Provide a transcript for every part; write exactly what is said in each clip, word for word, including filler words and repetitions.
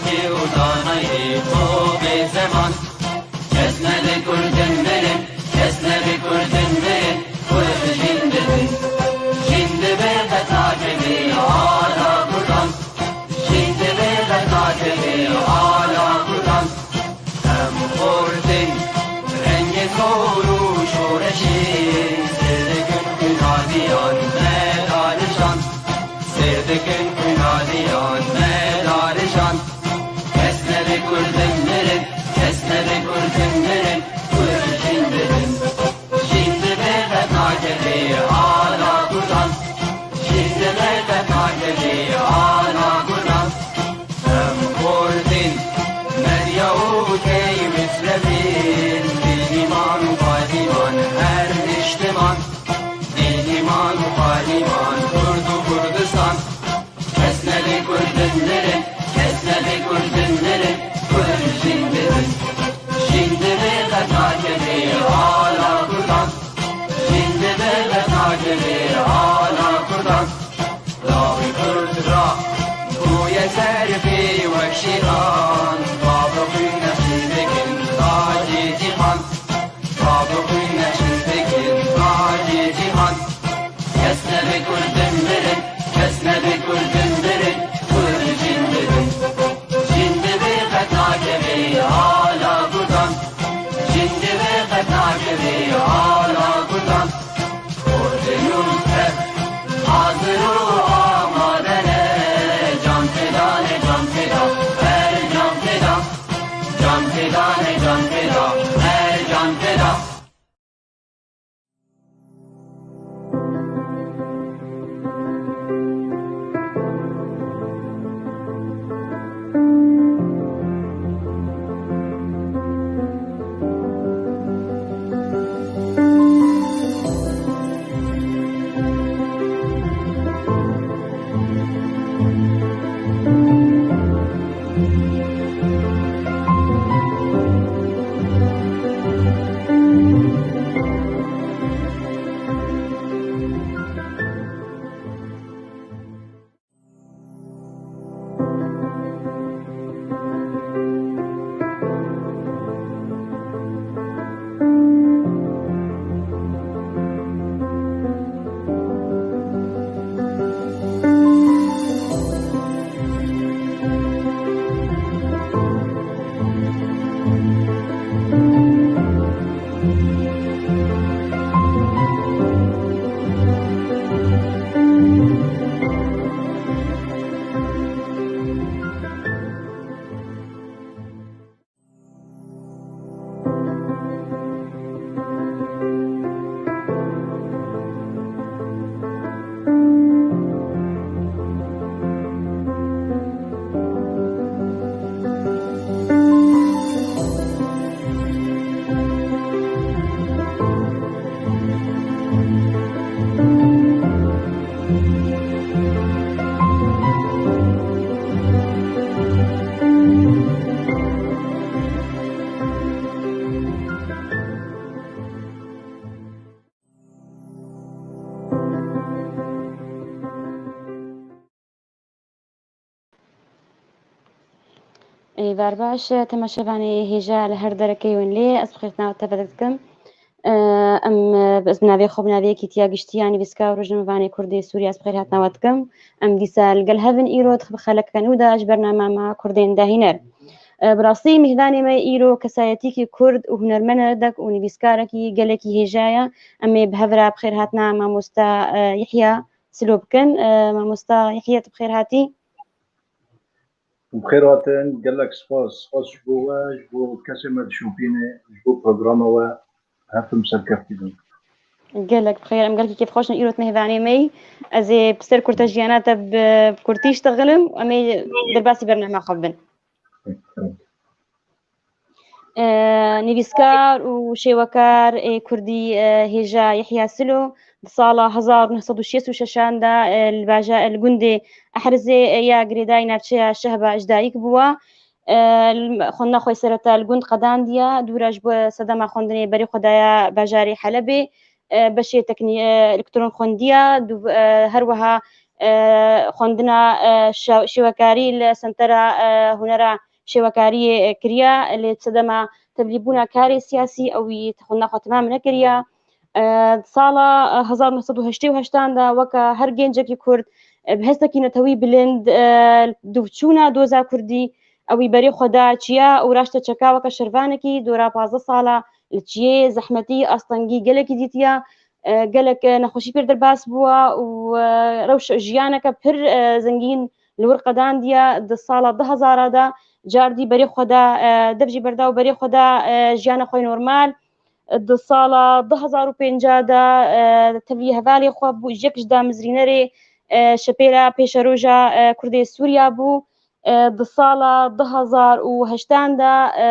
Kê û danayê ço bê zeman. Kes nebe kurdin mirin, kes nebe kurdin mirin, kurd jin dibin. Jin dibe qet nakeve ala kurdan. Jin dibe qet nakeve ala kurdan. Em xortin rengê zor û şoreşê, sêr dikin xwînaliyan me darişan. Sêr dikin xwînaliyan me darişan. Kes nebe kurdin mirin, kes nebe kurdin mirin, kurd jin dibin. Jin dibe qet nakeve ala kurdan. Jin dibe qet nakeve ala kurdan. Em xortin Medya û Tey Mislevîn, Dînîman û Padîman her niştiman. Dînîman û Padîman, Kurd û Kurdistan. Kes nebe kurdin mirin, kes nebe kurdin mirin, kurd jin dibin. Jin dibe qet nakeve ala kurdan. Jin dibe qet nakeve ala kurdan. Lawê kurd ra bûye serfê wek şêxan. Bavê xwe nexşî dikin tacê cîhan. Bavê xwe nexşî dikin tacê cîhan. Kes nebe kurdin mirin, kes nebe kurdin mirin, kurd jin dibin. Jin dibe qet nakeve ala kurdan. Jin dibe qet nakeve ala kurdan. Kurdê nû tev hazir û amade ne. Can feda ne, can feda, her can feda. Can feda ne, can feda, her can feda. Ê, êvar baş, temaşevanê hêja li her derekê win lê, ez bi xêrhatina we tevî dikim. Ê, em, ez bi navê xwe, bi navê Yekîtiya Giştî ya Nivîskar û Rojnamevanê Kurdê Sûriyê, ez bi xêrhatina we dikim. Em dîsa li gel hev in îro di xeleka nû de ji bernama me Kurdên Dahîner. Ê, bi rastî mêvanê me îro kesayetîkî Kurd û hunermendek û nivîskarekî gelekî hêja ye. Em ê bi hev re bi xêrhatina mamosta, ê, Yehya Silo bikin. Ê, mamosta Yehya, tu bi xêr hatî. Bi xêr hatin, gelek spas. Spas ji bo we, ji bo kesê me dişopîne, ji bo programa we. Her tim serkeftî bin. Gelek bi xêr, em gelekî kêfxweş in îro tu mêvanê me yî. Ez ê bi ser kurta jiyana te bi, bi kurtî ji te xilim û em ê derbasî bernama xwe bibin. Ê, nivîskar û şêwekar ê kurdî, ê, hêja Yehya Silo di sala hezar û neh sed û şêst û şeşan de, ê, li baja-, li gundê Ehrizê, ê, ya girêdayî navçeya Şehba ji dayik bûwa. Ê, xwendina xwe sereta li gund qedandiye, dû re ji bo sedema xwendinê berê xwe daye bajarê Helebê. Ê, beşê teknî-, ê, elektron xwendiye, dû-, ê, her wiha e, xwendina, e, şe-, şêwekarî li Sentera, e, Hunera Şêwekariyê, e, kiriye, lê sedema tevlîbûna karê siyasî ewî xwendina xwe temam nekiriye. E, di sala, e, hezar neh sed û heştê û heştan de weke her gencekî Kurd, e, bi hestekî netewî bilind, e, dûvçûna doza Kurdî, ewî berê xwe da çiya û raşte çeka weke şervanekî dora pazdeh sala li çiyê zehmetî, astengî gelekî dîtiya, e, gelek, e, nexweşî pêr derbas bûwa û, e, rewş jiyaneke pir, e, zengîn li wir qedandiye. Di sala du hezara de cardî berê xwe da, e, dev jî berda û berê xwe da, e, jiyana xwe normal. Di sala du hezar û pênca de, e, tevlî hevalê xwe bû, yek ji damezrînerê, e, şepêla pêşeroja, e, Kurdê Sûriya bû. E, di sala du hezar û heştan de, e,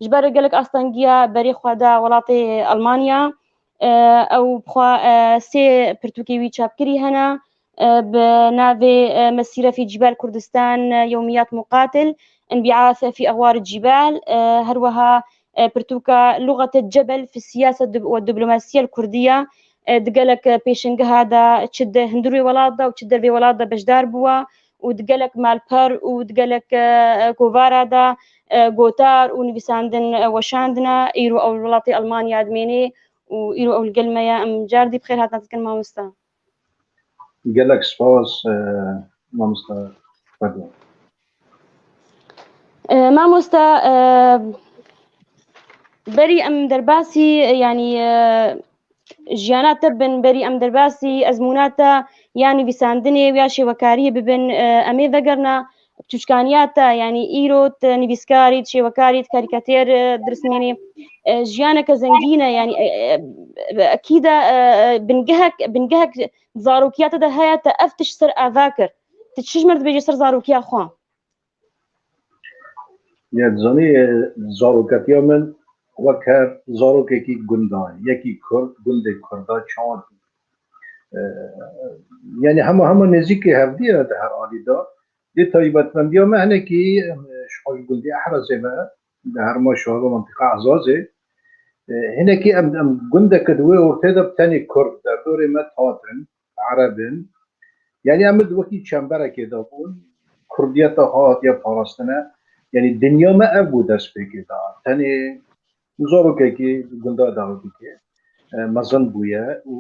ji ber gelek astengiya berê xwe da welatê Almanya. E, ew bi xwe, e, sê pirtûkê wî çapkirî hene, e, bi navê, e, Mesîre fî Cîbal Kurdistan, e, Yewmiyat Muqatil, Enbi'at fî Exwar Cîbal, e, her wiha, e, pirtûka Luxete Cebel fi Siyaset Dib-, we Diblomasiyel Kurdiya, e, di gelek, e, pêşingeha de çi di hundirê welat de û çi dervê welat de beşdar bûwa û di gelek malper û di gelek, e, e, kovara de, e, gotar û nivîsandin, e, weşandine. Îro ew li welatê Almanya dimêne û îro ew li gel me ye. Em cardî bi xêr hatina dikin mamosta. Gelek spas, e, mamosta Fadil. E, mamosta, e, berî em derbasî, yanî, e, jiyana te bin, berî em derbasî ezmûna te ya nivîsandinê û ya şêwekariyê bibin, e, em ê vegerna çûçkaniya te, yanî îro tu nivîskar î, tu şêwekar î, tu karîkatêr, e, dirismînî. E, jiyaneke zengîn e, yanî, e, e, ekîd e, e, bingehek, bingehek zarokiya te de heye, te ev tişt ser ava kir. Tu çi ji me re dibêjî ser zarokiya xwe? Ya dizanî, e, zaroketiya min wek her zarokekî gunda, yekî Kurd, gundê Kurda çawa bû? E, yanî hema, hema nêzîkî hevdî ye di her alî de. Lê taybetmendiya me hinekî, e, ji xwe ji gundê Ehrezê me, di herma şuava mentiqa Ezazê. E, hinekî em, em gundeke di wê ortê de bi tenê Kurd, derdorê me tat in, Ereb in. Yanî em di wekî çemberekê de bûn. Kurdiyeta xwe hatiye parastine. Yanî dinya me ev bû destpêkê de. Tenê zarokekî gunda dawî dike, e, mezin bûye û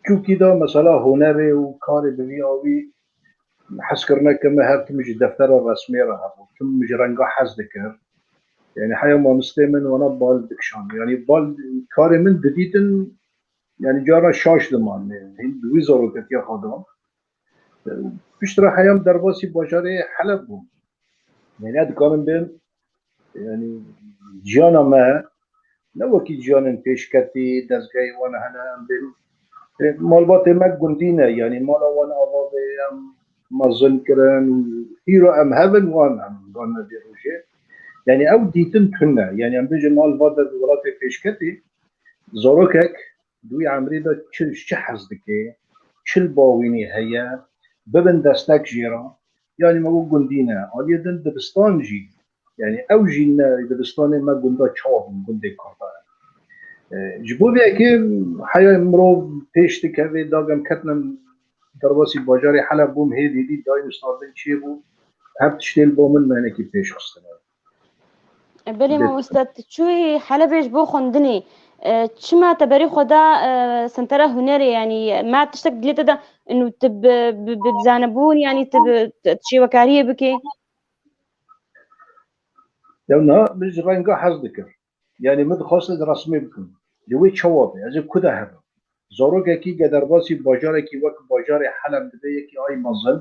çûkî de mesela hunerê û karê bi vî awî hezkirineke me her tim ji deftera resmê re hebû, tim ji renga hez dikir. Yanî heya mamostê min wana bal dikişand. Yanî bal karê min didîtin, yanî cara şaş diman. Hîn di wî zaroketiya xwe de. Piştre heyam derbasî bajarê Heleb bûm. Yanî ez dikarim bêm, yanî jiyana me ne wekî jiyanên pêşketî, dezgehê wan hene, em bêm. E, malbatê me gundî ne, yanî mala wan ava bê, em mezin kirin. Îro em hev in, wan em ganine vê rojê. Yanî ew dîtin tune. Yanî em bêjin malbat de welatê pêşketî, zarokek di wî emrê de çi, çi hez dike, çi li ba wînî heye, bibin destek jê re. Yanî me wek gundî ne, aliyê din dibistan jî, yanî ew jî ne dibistanê me gunda çawa bûn, gundê Kurda. E, ji bo vê yekê heya mirov pêş dikeve, dagem ketine derbasî bajarê Heleb bûm, hê dîdî dayî û stadin çêbû, her tiştê li ba min me hinekî pêş xistine. Belê mamoste, tu çûyî Helebê ji bo xwendinê. E, çima te berê xwe da, e, sentera hunerê, yanî ma tiştek dilê te de û tu bi, bi, bi zanebûn, yanî tu bi, tu şêwekariyê bikê? Ew na min ji renga hez dikir. Yanî min dixwest ez resmê bikim. Lê wê çawa be? Ez ê ku de hebim? Zarokekî ge derbasî bajarekî wek bajarê Heleb dibe yekî ay mezin.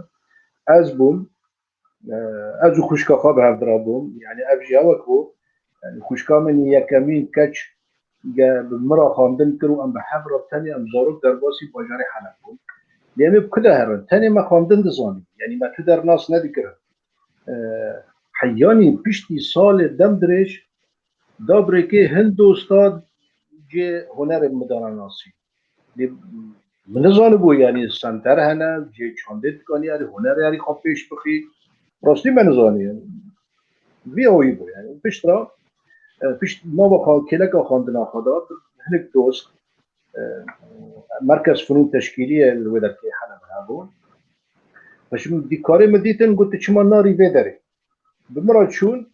Ez bûm, e, ez û xwişka xwe bi hev dirabûm. Yanî ev jî hewek bû. Yanî xwişka min yekemîn keç ge bi min re xwendin kir û em bi hev re tenê em zarok derbasî bajarê Heleb bûn. Lê em ê bi ku de herin? Tenê me xwendin dizanîn. Yanî me tu dernas nedikirin. E, heyanî piştî salê dem dirêj, da birêkê hin dosta cê hunerê min dana nasî. Lê min nizanibû, yanî senter hene, cê çandê dikanî, yanî hunerê herî xwe pêş bixî. Rastî me nizanî, yanî. Vî awî bû, yanî. Pişt re, e, pişt nava xwe, kêleka xwendina xwe de, hinek dost, e, Merkez Funûn Teşkîlî ye li wê derkê Helebê. bûn. Ve ji dîkarê min dîtin, got, "Tu çima narî vê derê?" Bi min re çûn,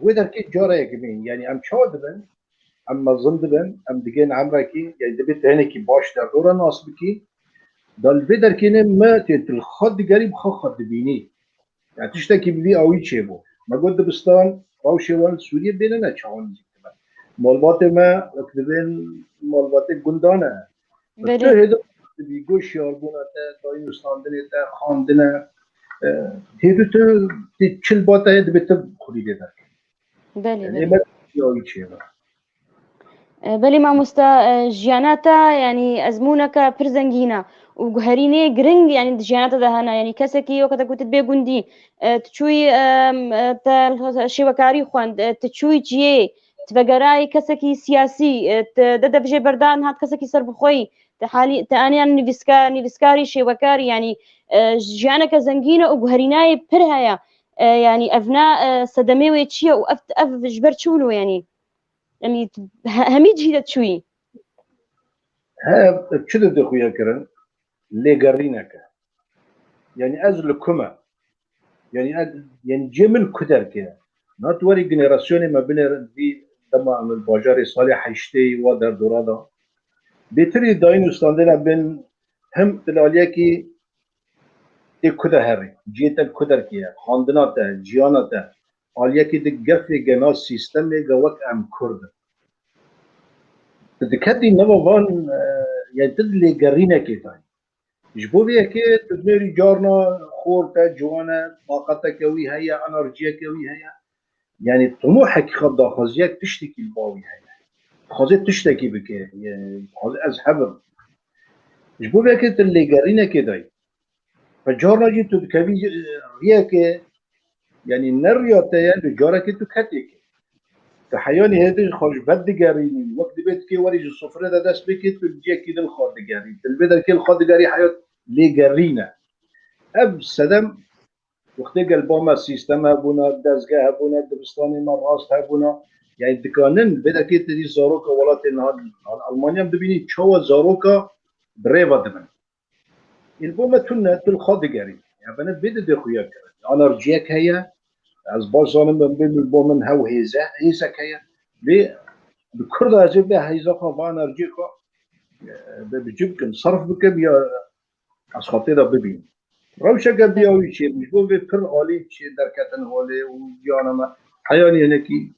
wê derkê careyek bîn. Yanî em çawa dibin? Em mezin dibin, em digihên emrekî, yanî divê tu hinekî baş derdora nas bikî. Da li vê derkê ne me tê tu li xwe digerî, bi xwe xwe dibînî. Ya tiştekî bi vî awî çêbû. Me got dibistan, rewşê wan li Sûriyê bêne ne çawan nêzîk dibe. Malbatê me wek dibên malbatê gundan e. Belê. Tu hêdî dibî goşiyarbûna te, dayînûstandinê te, xandine. E, hêdî tu tê çil ba te hê dibê tu xwedî lê derkevî. Belê, belê. Ê me ya wî çêbe. E, belê mamosta, e, jiyana te, yanî ezmûneke pir zengîn e û guherînê giring, yanî di jiyana te de hene, yanî kesekî weke te gotit bê gundî, e, tu çûyî, e, e, te şêwekarî xwend, e, tu çûyî ciyê, tu vegerayî kesekî siyasî, e, tu de devjê berdan hat kesekî serbixweyî, tu halî, tu aniyan nivîskar, nivîskarî, şêwekarî, yanî, e, jiyaneke zengîn e û guherînayê pir heye. E, yanî ev ne, e, sedemê wê çi ye û ev, ev ji ber çi wilo yanî? Yanî he-, hemî cihî de çûyî. He, çi dide xuya kirin? Lêgerîneke. Yanî ez li ku me? Yanî ez, yanî cê min ku derkê ye? Na tu werî generasyonê me binêrin vî dema em li bajarê salê heştê wa derdora da. Bêtirî dayîn û standêna bin him di aliyekî tê ku de herî, ciyê te ku derkê ye, xandina te, ciyana te, aliyekî di gefê gena sîstemê ge wek em Kurd in. Tu diketî nava van, e, yani tu di lêgerînekê de yî. Ji bo vê yekê tu dinêrî carna xor te, ciwan e, taqeteke wî heye, enerjiyeke wî heye. Yani timohekî xwe daxwaziyek tiştekî li ba wî heye. Dixwaze tiştekî bike, yani dixwaze ez hebim. Ji bo vê yekê tu lêgerînekê de yî. Ve carna jî tu dikevî, e, riyekê, yanî ne riya te ye, li carekê tu ketêkê. Tu heyanî hêdî xwe ji ber digerînî, wek dibê tu kê werî ji sofrê de dest pê kê, tu ciyekî din xwe digerî. Tu li vê derkê li xwe digerî, heyat lêgerîn e. Ev sedem wextê gel ba me sîstem hebûna, dezgeh hebûna, dibistanê me rast hebûna. Yani dikanin vê derkê tu dî zaroka welatê niha li Almanya em dibînî çawa zaroka bi rê ve dibin. Îl bo me tune, tu li xwe digerî. Ya bene bê de dê xuya kir. Enerjiyek heye. Ez baş zanim em bê min bo min hew hêze, hêzek heye. Lê bi Kurda ez ê bê hêza xwe, va enerjiyê xwe, e, bê bi cî bikim, serf bikim ya ez xwe tê de bibînim. Rewşeke biya wî çêbû, ji bo vê pir alî çê derketin holê û ciyana me heyanî hinekî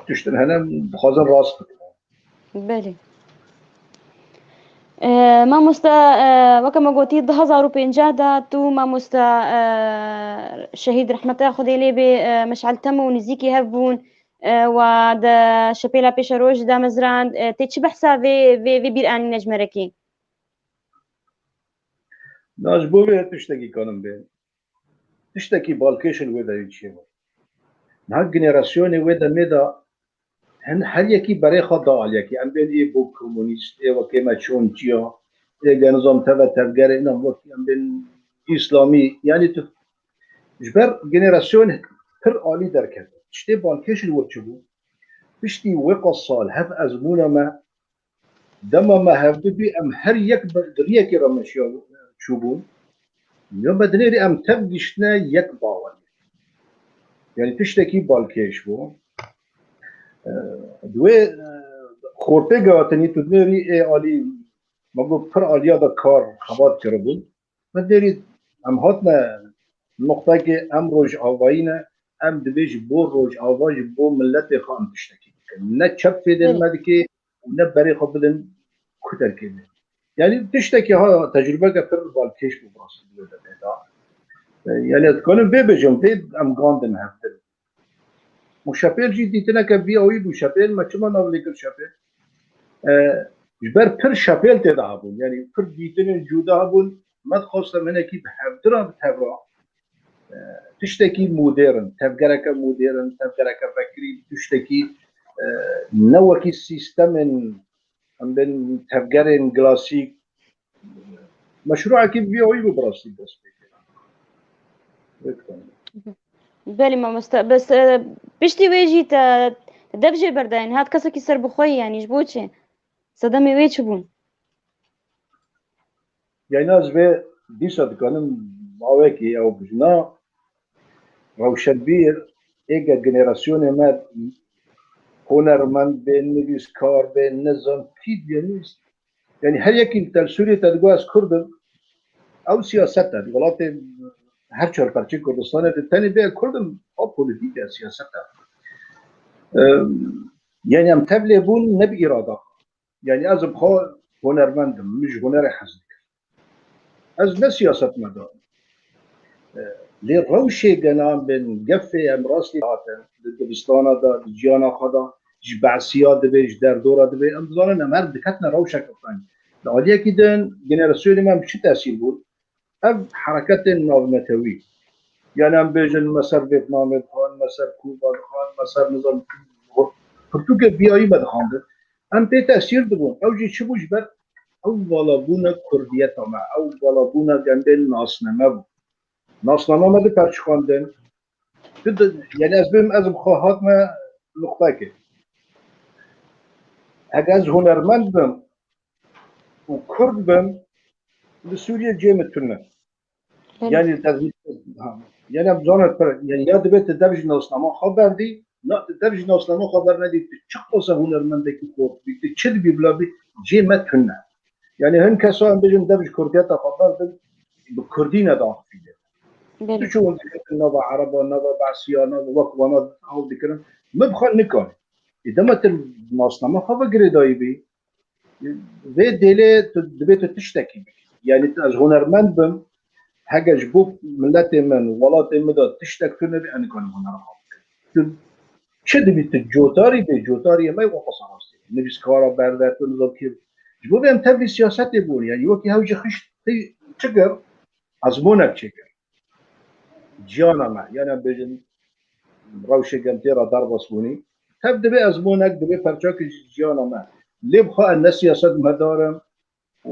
tiştin hene, dixwazin rast bikin. Belê. E, mamosta, e, weke me gotî, du hezar û pêncah de tu mamosta, e, şehîd rehmeta Xwedê lê bê, e, Meşal Temo û nizîkî hev bûn, e, wa de şepêla pêşeroj damezrand, e, tê çi behsa vê, vê, vê bîranîne ji me re kî? Na ji bo vê tiştekî kanim bê. Tiştekî balkêş li wê derê çêbû. Niha generasyonê wê demê de hin her yekî berê xwe da aliyekî. Em bên ê bo komunîst, ê wekê me çon çiya, ê genizam teve tevgerê, înan wekî em bên îslamî. Yanî tu ji ber generasyon pir alî derket. Tiştê balkêş li wê çi bû? Piştî wê qas sal hev ezmûna me, dema me hevdu bî, em her yek bi, di riyekê re meşiya çûbûn. Ya me dinêrî em tev giştine yek bawerî. Yani tiştekî balkêş bû. E, di wê, e, xortê gehatinî tu dinêrî ê alî, me got pir aliya de kar xebat kiribûn. Me dinêrî em hatine noqtekê, em rojavayî ne, em divê ji bo rojava, ji bo miletê xwe em tiştekî bikin. Ne çep fêdê li me dike û ne berê xwe bidin ku derkê de. Yani tiştekî ha tecrubeke pir balkêş bû bi rastî di wê demê de. E, yani ez dikanim vê bêjim, vê em gandin hevdin. Û şepêl jî dîtineke vî awî bû. Şepêl me çima nav lê kir şepêl? E, ji ber pir şepêl tê de hebûn. Yani pir dîtinên cuda hebûn. Me dixwest em hinekî bi hevdira, bi tevra, e, tiştekî modern, tevgereke modern, tevgereke vekirî, tiştekî, e, ne wekî sîstemên, em bên tevgerên klasîk, meşrûekî vî awî bû bi rastî dest pê kir. Vê dikanim. Belê mamoste, bes, e, piştî wê jî te, te dev jê berdayîn, hat kesekî serbixweyî, yanî ji bo çi? Sedemê wê çi bûn? Yani ez vê dîsa dikanim bawekî ew bijna rewşenbîr êge generasyonê me hunermend bên, nivîskar bên, nizam kî diye nivîs. Yani her yekî li Sûriyê te digo ez Kurd im. Ew siyaset e. Welatê her çar perçê Kurdistanê de tenê bê Kurd im. Ew polîtîk e, siyaset e. Em, yani em tevlê bûn ne bi îrada. Yani ez bi xwe hunermend im, min ji hunerê hez dikir. Ez ne siyasetmedar im. E, lê rewşê genan bên gefê em rastî hatin, di dibistana de, di ciyana xwe de, ji behsiya dibê, ji derdora dibê, em dizanin em her diketine rewşeke teng. Di aliyekî din generasyonê me bi çi tesîr bûn? Ev hereketên navnetewî. Yani em bêjin me ser Vêtnamê dixan, me ser Kuba dixan, me ser nizam pirtûkê biyayî me dixandin. Em pê tesîr dibûn. Ew jî çi bû ji ber ew valabûna kurdiyeta me, ew valabûna gendên nasname bû. Nasname me diperçiqandin. Tu di, yani ez bim, ez bi xwe hatime nuqtekê. Heke ez hunermend bim û kurd bim, li Sûriyê cê min tune. Belê. Yani, te, ha, yani, em zanin pir, yani, ya dibê tu dev ji nasnama xwe berdî, na tu dev ji nasnama xwe bernedî, tu çiqasa hunermendekî xort bî, tu çi dibî bila bî, cê me tune. Yani, hin kesa em bêjin dev ji kurdiyeta xwe berdin, bi kurdî ne diaxivînin. Belê. Tu çi hûn dikirin, nava ereba, nava behsiya, nava wek wana hewl dikirin. Min bi xwe nikanî. Ê dema tu nasnama xwe ve girêdayî bî, vê dêlê tu, dibê tu tiştekî bikî. Yani tu, ez hunermend bim, hege ji bo miletê min, welatê min de tiştek tune bî, ez nikarim hunera xwe bikim. Tu çi dibî tu cotarî bê, cotariyê me wexwe sarastî. Nivîskara berde, tu nizam kê. Ji bo vê em tevlî siyasetê bûn. Yani wekî hew jî xişt, tê çi kir? Ezmûnek çêkir. Ciyana me, yani em bêjin rewşê gem tê re derbas bûnî. Tev dibe ezmûnek, dibe perçakî ji ciyana me. Lê bi xwe ez ne siyasetmedar im û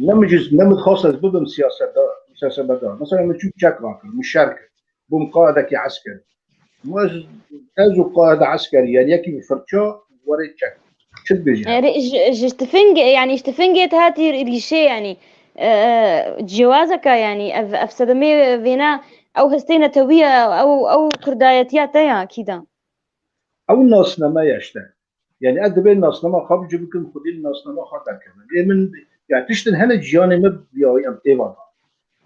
ne min jî, ne min dixwast ez bibim siyasetdar, siyasetmedar. Mesela min çû çek rakir, min şer kir. Bûm qaedekî eskerî. Ma ez, ez û qaeda eskerî, yani yekî bi firça were çek. Çi dibêjî? Erê, ji, ji tifingê, yani ji tifingê te hatî rîşê, yani, e, e, ciyawazeke, yani ev, ev sedemê vêna, ew hestê netewî ye, ew, ew kurdayetiya te ya, kî da? Ew nasname ye işte. Yani ez dibê nasnama xwe bi cî bikim, xwedî li nasnama xwe derkevim. Ê min, yani tiştin hene ciyanê me bi biyayî em têva da.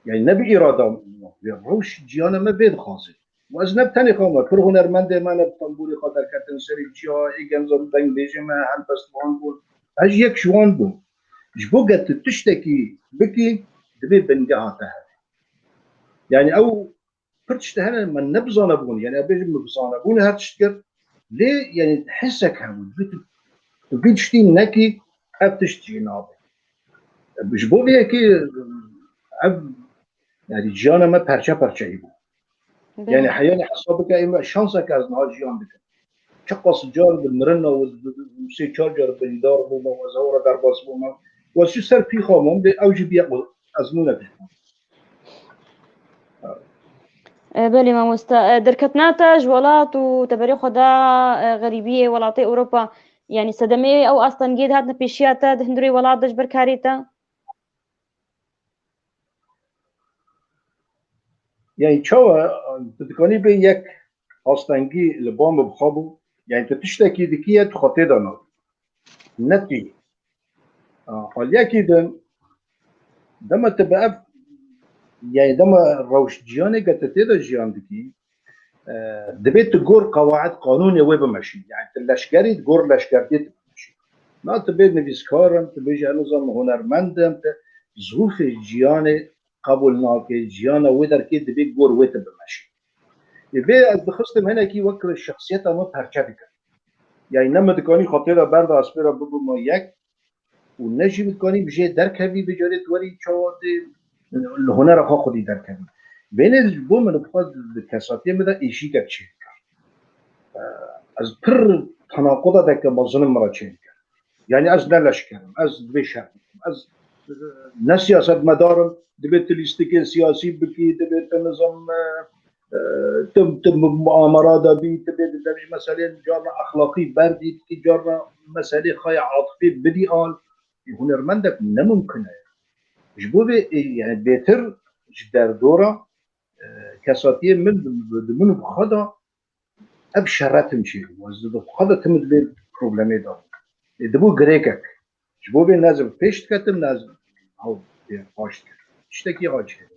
Yani ne bi îrada min, rewş ciyana me vê dixwaze. Û ez ne bi tenê xwe me, pir hunermendê me ne bi tembûrê xwe derketin serê çiya, ê genza bi dengbêjê me helbest wan bûn. Ez jî yek ji wan bûm. Ji bo get tu tiştekî bikî, divê bingeha te hebe. Yani ew pir tişt hene me ne bi zanebûn, yani ez bêjim min bi zanebûnê her tişt kir. Lê yani hesek hebû, divê tu, tu vî tiştî nekî, ev tişt jî nabe. Ji bo vê yekê ev, yani ciyana me perçe perçeyî bû. Belê. Yani heyanî hesab bike, ê me şanseke ez niha jiyan dikim. Çiqas car bi mirina û sê çar car birîndar bûme û ez ew re derbas bûme. Û ez jî ser pîxa mam, lê ew jî biye ezmûneke. E, belê mamosta. E, derketina te ji welat û te berê xwe da, e, xerîbiyê welatê Ewropa, yanî sedemê ew astengiyê dihatine pêşiya te di hundirê welat de ji ber karê te? Yani çawa tu dikanî bê yek astengî li ba min bi xwe bû? Yani tu tiştekî dikî ye, tu xwe tê de nabî. Ne tu yî. A, aliyekî din, dema tu bi ev, yani dema rewş ciyanê ke tu tê de jiyan dikî, e, divê tu gor qewaid qanûnê wê bimeşî. Yani tu leşkerî, gor leşkertiyê tu bimeşî. Na tu bê nivîskar im, tu bêjî ez nizam hunermend im, tu zirûfê ciyanê qebûl nake, ciyana wê derkê divê gor wê tu bimeşî. Ê vê ez dixistim hinekî wek şexsiyeta min perçe bikim. Yani ne min dikanî xwe tê de berda ez pê re bibûma yek û ne jî min dikanî bi jê derkevî, bi carê tu werî çawa tê li hunera xwe xwedî derkevî. Vênê ji bo min bi xwe di kesatiyê min de êşîkek çêdikir. Ez pir tenaquda deke mezinim min re çêdikir. Yani ez ne leşker im, ez divê şer bikim. Ez, e, ne siyasetmedar im, divê tu lîstikên siyasî bikî, divê tu nizam, e, e, tu, tu muamera de bî, tu bê di devî meseleyên carna exlaqî berdî bikî, carna meselê xwe ya atifî bidî an. Hunermendek ne mumkin e. Ji bo vê, e, yani bêtir ji derdora, e, kesatiyê min, di min û xwe de ev şere tim çêbû. Ez di xwe de tim dibê problemê de bû. E, dibû girêkek. Ji bo vê ne ez pêş diketim, ne ez ew pê xweş dikim. Tiştekî xwe çêbû.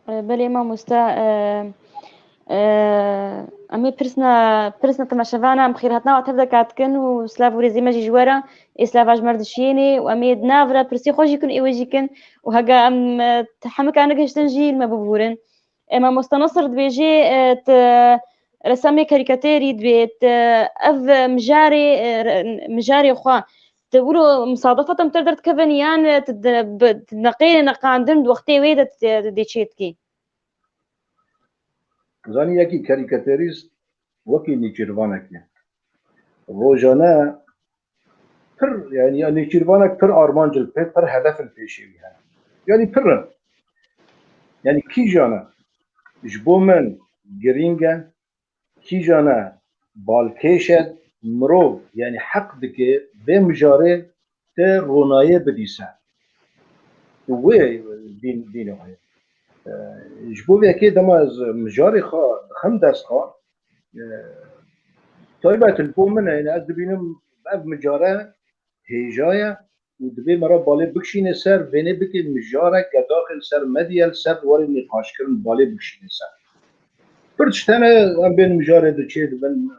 E, belê mamosta, e, e, em ê pirsna, pirsna temaşevana em xêrhatina we tev de kat dikin û silav û rêzê me jî ji we re, ê silava ji me re dişiyênê û em ê di nav re pirsê xwe jî kin, ê wê jî kin û hega em, e, hemika negihiştin jî li me bibûrin. E, mamosta Nasir dibêjê, e, tu resamê karîkaterî dibê, tu ev mijarê, e, re-, mijarê xwe, tu wilo misadefat em ter derdikevin yan, e, tu di-, bi-, tu neqêrê neqandin di wextê wê de tu dê çê dikî? Zanî yekî karîkaterîst wekî nêçîrvanekê. Rojane pir, yani ya nêçîrvanek pir armanc li pê, pir hedef li pêşê wî hene. Yani pir in. Yani kîjan e ji bo min girîng e, kîjan e balkêş e, mirov yani heq dike vê mijarê te ronayê bidîse. Tu wê dîn, dînê xwe. E, ji bo vê yekê dema ez mijarê xwe dixim dest xwe, e, taybet li bo min e, yani ez dibînim ev mijare hêja ye û dibê me re balê bikişîne ser, vênê bike mijarek gedaxê li ser medya, li ser warê nîqaşkirin balê bikişîne ser. Pir tişt hene em bên mijarê de çê dibin,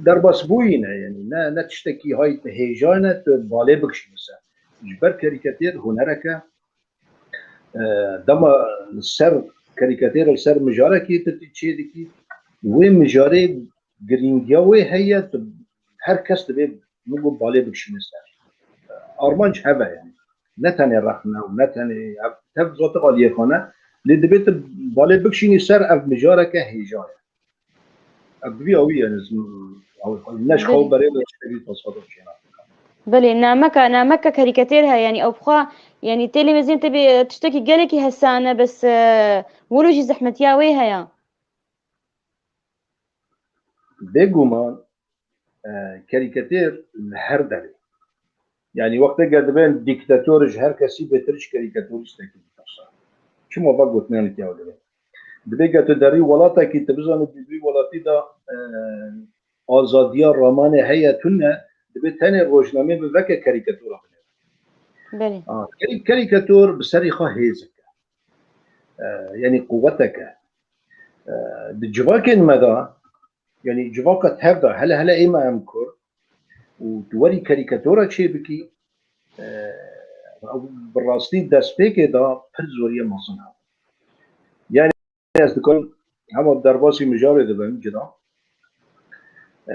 derbasbûyî ne, yani ne, ne tiştekî hay hêja ne tu balê bikişîne ser. Ji ber karîkatêr hunerek e, e, dema li ser karîkatêr li ser mijarekî tu, tu çê dikî, wê mijarê girîngiya wê heye, tu her kes divê min got balê bikişîne ser. Armanc heve yani. Ne tenê rexne û ne tenê ev tev zatiq aliyê xwe ne, lê divê tu balê bikişînî ser ev mijareke hêja ye. Ev bi vî awî yani, ne ji xwe Belê. berê de tiştekî tasfada çêna. Belê, nameka, nameka karîkatêr heye, yani ew bi xwe, yani tê lê mezin tê bê tiştekî gelekî hesane, bes, e, wilo jî zehmetiya wê heye. Bêguman, e, karîkatêr li her derê. Yani wexteke dibên dîktator ji her kesî bêtir ji karîkatorîstekî ditirse. Çima va gotinanekî ew dibê? Dibê ke tu derî welatekî, tu bizanî di vî welatî de, e, azadiya ramanê heye tune, dibê tenê rojnamê bi veke karîkatora binêre. Belê. A, karî-, karîkator bi serî xwe hêzek e. E, yani quwetek e. E, di civakên me de, yani civaka tev de, hele hele ême em Kurd û tu werî karîkatora çê bikî, e, ew bi rastî destpêkê de pir zoriye mezin hebû. Yani ez dikarim hema derbasî mijarê dibim cida. E,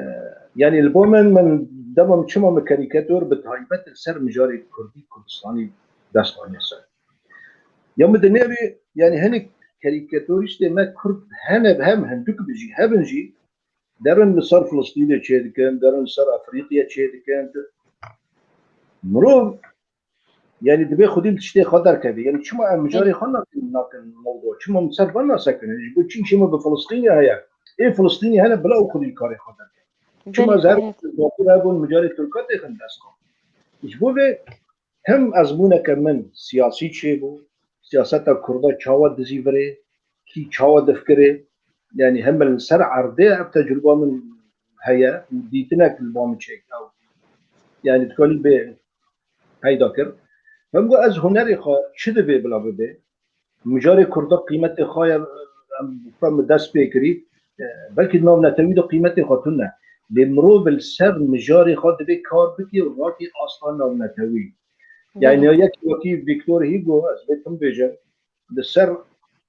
yani li bo min, min dema min çima min karîkator bi taybet li ser mijarê kurdî, kurdistanî dest xwe ser. Ya min dinêrî, yani hinek karîkatorîstê me kurd hene, hem hindik bi jî, hebin jî, derin li ser Filistînê çê dikin, derin li ser Efrîqya çê dikin. Mirov, yani divê xwedî li tiştê xwe derkeve. Yani çima em mijarê xwe nakin, nakin mewdo? Çima min ser van nasekinin? Ji bo çi îşê me bi Filistînê heye? Ê Filistînê hene bila û xwedî li karê xwe derkeve. Çima Belê, ez her belê. Bakur hebûn mijarê Tirka têxin dest xwe? Ji bo vê hem ezmûneke min siyasî çêbû, siyaseta Kurda çawa dizî virê, kî çawa difkirê, yani hem min li ser erdê ev tecrûba min heye û dîtinek li ba min çêkir. Yani dikanî bê peyda kir. Min got ez hunerê xwe çi divê bila bibe, mijarê Kurda qîmetê xwe ye, em xwe min dest pê kirî, e, belkî di navnetewî de qîmetê xwe tune. Lê mirov li ser mijarê xwe divê kar bike û rakê asta navnetewî. Yani Belê. Yek wekî Victor Hugo, ez vê tim bêjim, li ser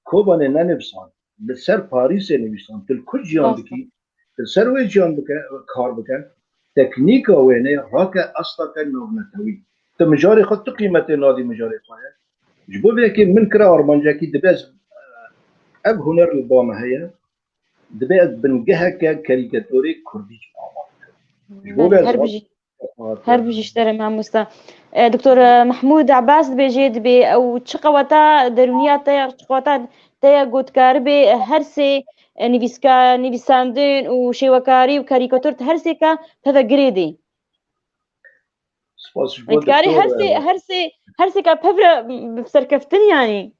Kobanê nenivîsan, li ser Parîsê nivîsan, tu li ku jiyan Rast e. dikî, tu li ser wê jiyan bike, kar bike, teknîka wê ne, rake astake navnetewî. Tu mijarê xwe tu qîmetê nadî mijarê xwe ye. Ji bo vê yekê min kire armancekî dibe ez, ev huner li ba me heye, dibe ez bingeheke karîkatorê kurdî jî ava bikim. Ji bo Belê, vê ez her bijî. Her bijî ji te re mamosta. E, Doktor, e, Mehmûd Ebas dibêje, dibê ew çi qeweta derûniya te ya, çi qeweta te ya ku dikaribê her sê, e, nivîska-, nivîsandin û şêwekarî û karîkator her sê ka peve girêdê. Spas ji bo Dikarî her doktor, sê, e, her sê, Her sêka pevre bi serkeftin yanî.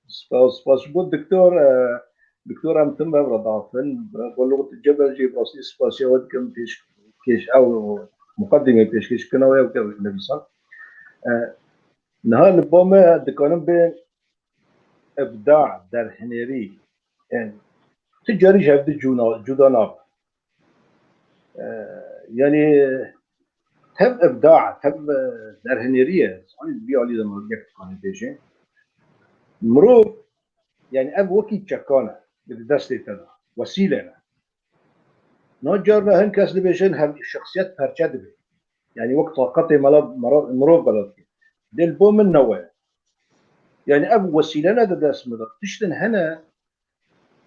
Spas, spas ji bo doktor, e, doktor em tim bev re dafin. Bo lût cebel jî rastî spasiya we dikim pêş, pêş ew muqedimê pêşkêş kina we ew ke nivîsan. E, niha li bo me dikanim bê ibda, derhinêrî. Yani, tu carî ji hev di cûna, cuda nabe. E, yani, tev ibda, tev, e, derhinêrî ye. Zanî, bi alî de mirov yek dikanî bêje. Mirov, yani, ev wekî çekan e, di destê te de. Wesîle ne. Na carna hin kes dibêjin, hev şexsiyet perçe dibe. Yani, wek taqetê mela, mera-, mirov bela dike. Dê li bo min ne we. Yani, ev wesîle ne di dest min de. Tiştin hene,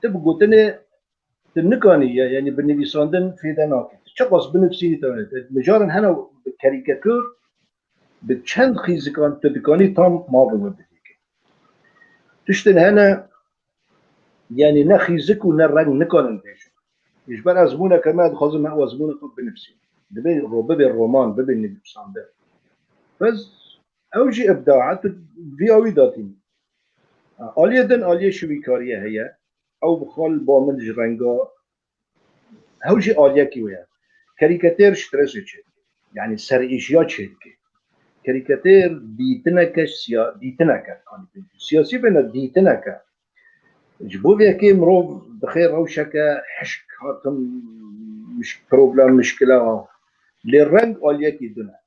tu bi gotinê tu nikanî ye, yani bi nivîsandin fêde nake. Tu çiqas binivîsînî tewne. Te micarin hene bi karîkatur, bi çend xîzikan tu dikanî tam mavê we bidî. Tiştin hene, yani ne xîzik û ne reng nikanin bêjin. Ji ber ezmûneke me dixwazim me ew ezmûneke binivîsîn. Dibê ro-, bibe roman, bibe nivîsandin. Bes ew jî ibda e, tu vî awî datîn. Aliyê din, aliyê şiwîkariyê heye. Ew bi xwe li ba min ji renga, ew jî aliyekî wê ye. Karîkatêr stresê çêdike. Yani serêşiya çêdike. Karîkatêr dîtineke siya-, dîtineke, yani siyasî bêne dîtineke. Ji bo vê yekê mirov dixê rewşeke hişk hatin, miş-, problem, mişkila. Lê reng aliyekî din e.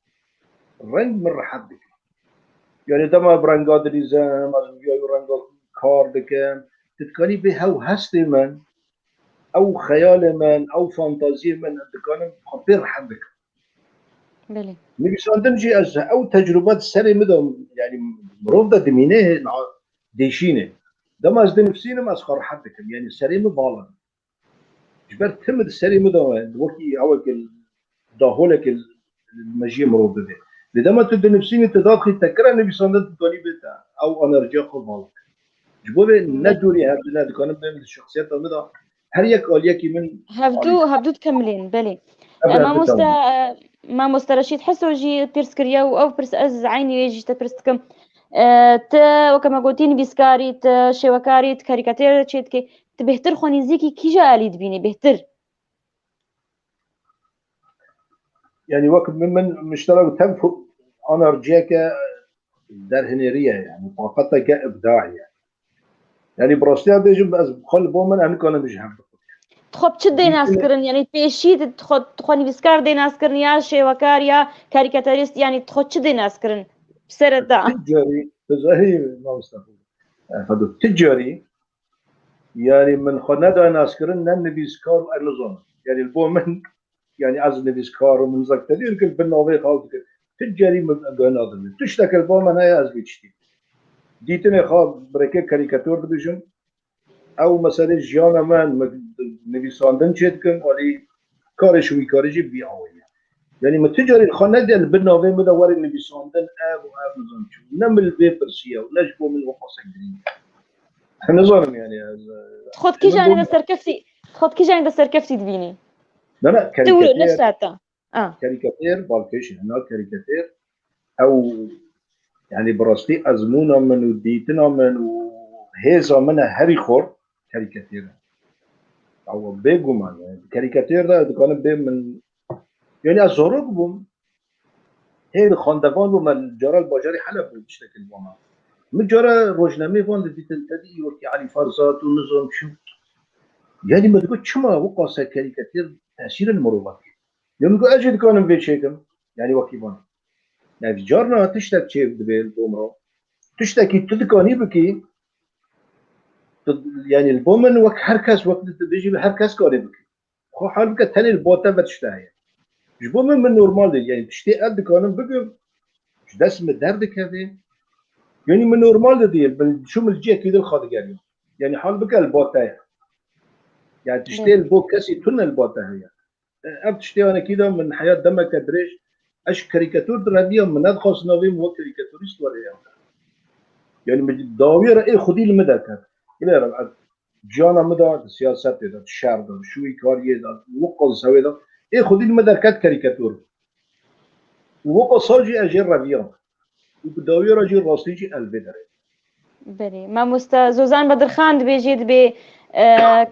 Reng min rehet dike. Yani dema bi renga dilîzim, ez bi vîya renga kar dikim, tu dikanî bê hew hestê min, ew xeyalê min, ew fantaziyê min, ez dikanim xwe pê rehet bikim. Belê. Nivîsandin jî ez ew tecrube di serê min de, yani mirov de dimîne, na-, dêşîne. Dema ez dinivîsînim, ez xwe rehet dikim. Yani serê min bala. Ji ber tim di serê min de wekî ewek daholeke li mejiyê mirov bibe. Lê dema tu dinivîsînî, tu daxî tekira nivîsandin, tu dikanî bê te ew enerjiya xwe bala. Ji bo vê ne dûrî hev di ne dikanim bêm di şexsiyeta min de. Her yek aliyekî min Hevdû, alî. Hevdû dikemilên, belê. Ev E, hevdû mamoste, dikemilên. E, mamoste Reşîd Heso jî pirs kiriye û ew pirs ez eynî wê jî te pirs dikim. E, te weke me gotî nivîskarî, te şêwekarî, te karîkatêr çêdikî, te bêhtir xwe nêzîkî kîja alî dibînî, bêhtir? Yani wek min, min miştera got, tev enerjiyeke derhinêrî ye, yani taqeteke îbdaî ye. Yani bi rastiya bêjim, ez xwe li bo min, em nikarin ji hev bixwin. Tu xwe bi çi dê nas kirin? Yani pêşî tu xwe, tu xwe nivîskar dê nas kirin ya şêwekar ya karîkaterîst, yani tu xwe çi dê nas kirin? Bi seret de. Ti carî, tu zarî, mamoste. Efendim, ti carî, yani min xwe nedaye naskirin, ne nivîskar û ez nizanim. Yani li bo min, yani ez nivîskar û min zek te dîr kir, bi navê xwe dikir. Ti carî min guh nadin. Tiştek li bo min heye, ez vê tiştî. Dîtinê xwe bi rêkê karîkator dibêjim. Ew meselê jiyana me, min nivîsandin çêdikim, alî karê şiwîkarî jî vî awayî ye. Yani min ti carî xwe nediye li bin navê min de were nivîsandin ev û ev nizam çi. Ne min li vê pirsiye û ne ji bo min wexwasa girîng e. Nizanim yani ez, e, Tu xwe di kîjanê de serkeftî, tu xwe di kîjanê de serkeftî dibînî? Ne, ne, Tu wilo ne karîkatêr, sata. Ah. Karîkatêr, balkêş, hena karîkatêr, ew, yani bi rastî ezmûna min û dîtina min û hêza min e herî xor karîkatêr e. Ew bêguman, yani karîkatêr de dikanim bê min, yani ez zarok bûm, hê xwendevan bûm, me cara li bajarê Heleb bû tiştekî li wana. Min cara rojnameyê van didîtin, te dî wekî Elî Ferzad û nizam çi. Yani me digot, çima wiqase karîkatêr tesîrê li mirovan kir? Ya min got, ez jî dikanim vê çêkim. Yani wekî van. Yani carna tiştek çê dibe li bo mirovan. Tiştekî tu dikanî bikî, tu, yani li bo min wek her kes, wek tu dibêjî, her kes karê bike. Xwe hal bike, tenê li bo te ve tişte heye. Ji bo min, min normal dê. Yani tiştê ez dikanim bikim, ji dest min derdikeve. Yani min normal de dê, min çû min li cihekî din xwe digeriya. Yani hal bike li bo te ye. Yani tiştê li bo kesî tune li bo te heye. Ev tiştê anekî de min heya demeke dirêj, ez ji karîkatur direviya, min nedixwast navê min wek karîkaturîst were ya. Yani min dawiya re ê xwedî li min derket. Bilêre ez ciyana min de, di siyasetê de, di şer de, di şûyîkariyê de, wek qaz sewê de, ê xwedî li min derket karîkatur. Û wek qaz jî ez jê reviyam. Û bi dawî re jî rastî jî el vê derê. Belê. Mamoste Zozan Bedirxan dibêjê, dibê, e,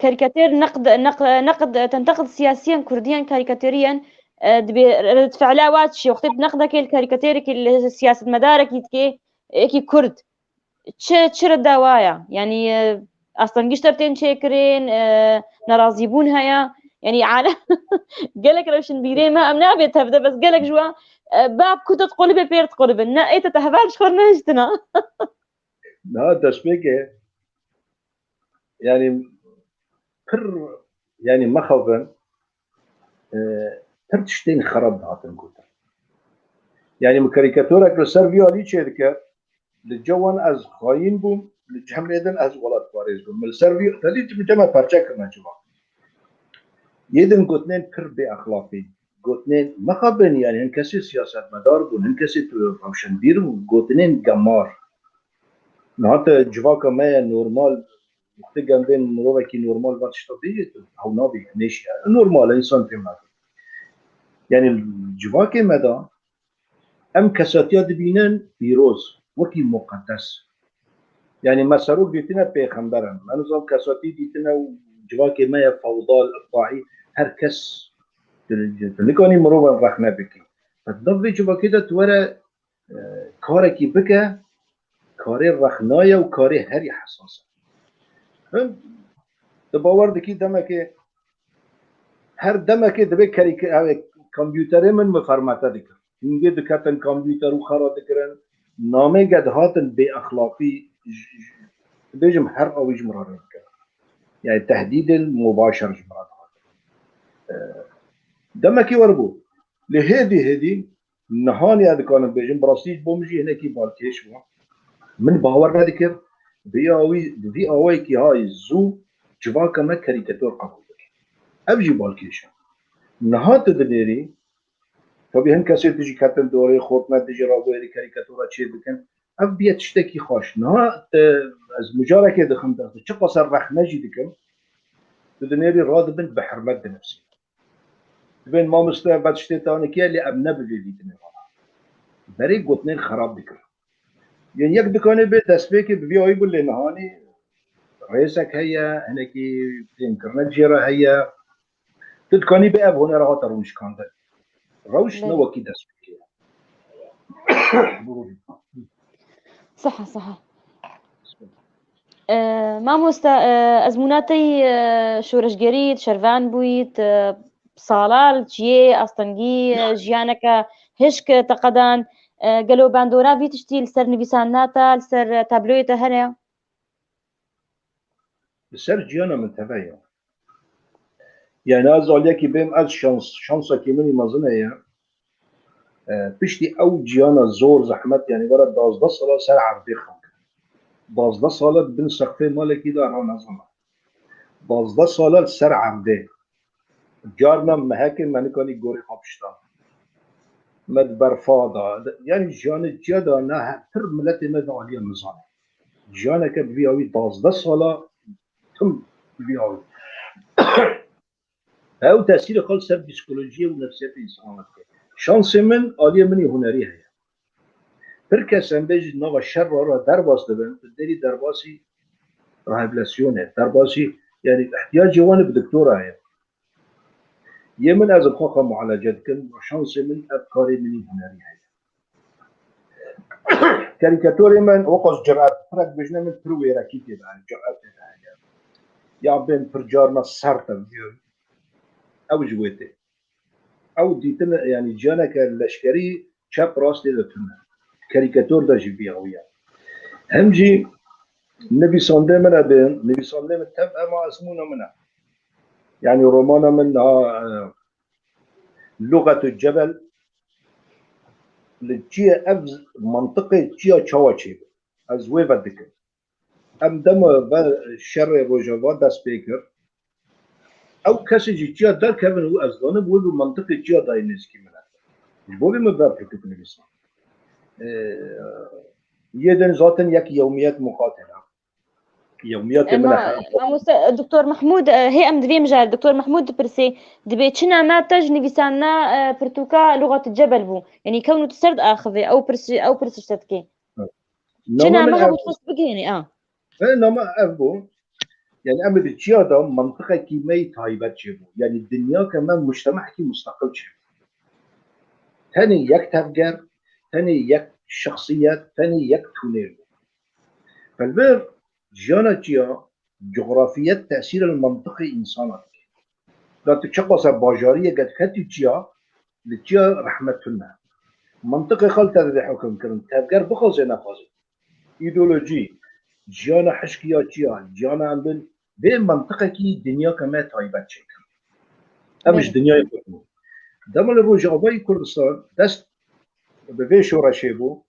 karîkatêr neqd, neq-, neqd, tenteqd siyasiyen kurdiyen karîkatêriyen, e, dibê red fi'la wa çi? Wextê tu neqdekê li karîkatêrekî, li siyasetmedarekî dikê, yekî kurd. Çi, çi red dawa ya? Yanî, e, astengî ji te tên çêkirin, e, nerazîbûn heye. Yanî, alem gelek rewşinbîrê me, em nabê tevde, bes gelek ji wan, e, bab ku te diqulibê pêr diqulibin. Ne, ê te te heval ji xwe nehiştina. Niha destpêkê, yanî pir, yanî mexabin, e, pir tiştên xerab dihatin gotin. Yanî min karîkatorek li ser vî alî çêdike, li cem wan ez xayîn bûm, li cemê din ez welatparêz bûm. Min li ser vî, tevî min cem me perçe kirine ciwan. Yê din gotinên pir bêexlaqî, gotinên mexabin, yanî hin kesê siyasetmedar bûn, hin kesê tu rewşenbîr bûn, gotinên gemar. Niha te civaka me ye normal, wextê gendên mirovekî normal va tişta bêjê tu, ew nabê, nêşiya. Normal e, însan pê me. Yanî civakê me de em kesatiya dibînin pîroz, wekî muqedes. Yanî me serok dîtine pêxember in. Me nizam kesatî dîtine û civakê me ye fewdal, iqtaî, her kes tu, tu nikanî mirovan rexne bikî. Qet nav vê civakê de tu were, e, karekî bike, karê rexna ye û karê herî hesas e. Him, tu bawer dikî demekê, her demekê dibê kerî-, ev ê kompûterê min, min fermate dikir. Hingê diketin kompûter û xera dikirin. Namê ge dihatin bêexlaqî, j-, j-, dibêjim her awî ji min re dikir. Yani tehdîdên mubaşer ji min re dihatin. E, demekê wer bû. Lê hêdî hêdî nihanî ez dikarim bêjim, bi rastî ji bo min jî hinekî balkêş bû. Min bawer nedikir, bi vî awî, bi vî awayekî hay zû civaka me karîkator qebûl bike. Ev jî balkêş e. Niha tu dinêrî, tabî hin kesê dijî ketin dorê, xortine dijî rabûyerî karîkatora çê dikin. Ev biye tiştekî xweş. Niha te, ez micarekê dixim dest, çiqas rexne jî dikim, tu dinêrî radibin bi hirmet dinivîsî. Dibên mamoste ve tiştê te anikiye, lê em ne bi vê dîtinê re. Berê gotinên xerab dikir. Yên yek dikanê bê destpêkê bi vî awî bû, lê nihanî rêzek heye, hinekî fêmkirinek jê re heye. Tu dikanî bê ev hunera hate rûnişkandin. Rewş ne Belê. wekî destpêkê ye. Bû. Siha, siha. E, mamoste, e, ezmûna te yî, e, şoreşgerî, şervan bûyî, e, sala li çiyê, astengî, e, jiyaneke hişk, e, te qedan, e, gelo bandora vî tiştî li ser nivîsandina te, li ser, e, tabloyê te hene? Li ser jiyana min teve ye. Yani ez aliyekî bêm, ez şans, şansekî min î mezin heye. E, piştî ew ciyana zor, zehmet, yani were dazdeh sala ser erdê xewn. Dazdeh sala di bin sexfê malekî de ranezana. Dazdeh sala li ser erdê. Carna mehekê me nikanî gorê xwe pişta. Me di berfa da. Yani jiyanê ciya de ne he-, pir miletê me de aliye min zanê. Jiyaneke bi vî awî dazdeh sala tim bi vî awî. Ew tesîrê xwe li ser psîkolojiyê û nefsiyetê însanan dike. Şansê min, aliyê min î hunerî heye. Pir kes em bêjin nava şer re, re derbas dibin, tu derî derbasî rehabilitasyonê, derbasî, yani ihtiyacê wan bi doktora heye. Yê min ez bi xwe xwe mualece dikim, şansê min ev karê min î hunerî heye. Karîkatorê min wekos ciret, pirek bijne min pir wêrekî tê de, ciret tê de heye. Ya bên pir carna sert e, ew ji wê tê. Ew dîtin, yani ciyaneke leşkerî çep rastê de tune. Karîkator de jî vî awî ye. Hem jî nivîsandê min e bên, nivîsandê min tev ema ezmûna min e. Yani romana min niha, e, Luxetu Cebel, li çiye ev mantiqê çiya çawa çêbe? Ez wê ve dikim. Em dema ve şerê Rojava dest pê kir. Ew kesê jî çiya derkevin û ez zanim wê bi mantiqê çiya dayê nêzikî min e. Ji bo vê min ve pirtûk nivîsand. Ee, yê din zaten yek yewmiyet muqatil e. Yewmiyatê min e. Mamoste, Doktor Mehmûd, e, hê em di vê mijarê, Doktor Mehmûd dipirsê, dibê çi nama te ji nivîsandina, e, pirtûka Luxat Cebel bû? Yanî kewn û tu ser diaxivê, ew pirs-, ew pirsiş te dikê. Çi nama hebû dixwest bigihînî, a? He, nama ev bû. Yani em bi çiya da mantiqekî me yî taybet çêbû. Yani dinyake me mujtemekî musteqil çêbû. Tenê yek tevger, tenê yek şexsiyet, tenê yek tûnê bû. Belbir jiyana çiya, cografiyet tesîr li mantiqê însana dike. Da tu çiqasa bajariyeke diketî çiya, li çiya rehmet tune. Mantiqê xwe li te dide hukm kirin. Tevger bixwaze nexwaze. Îdeolojî, jiyana hişkiya çiya, jiyana em bin, vê mantiqekî dinyake me taybet çêkir. Ev ji dinyayê xwe bû. Dema li Rojavayê Kurdistan dest bi vê şoreşê bû,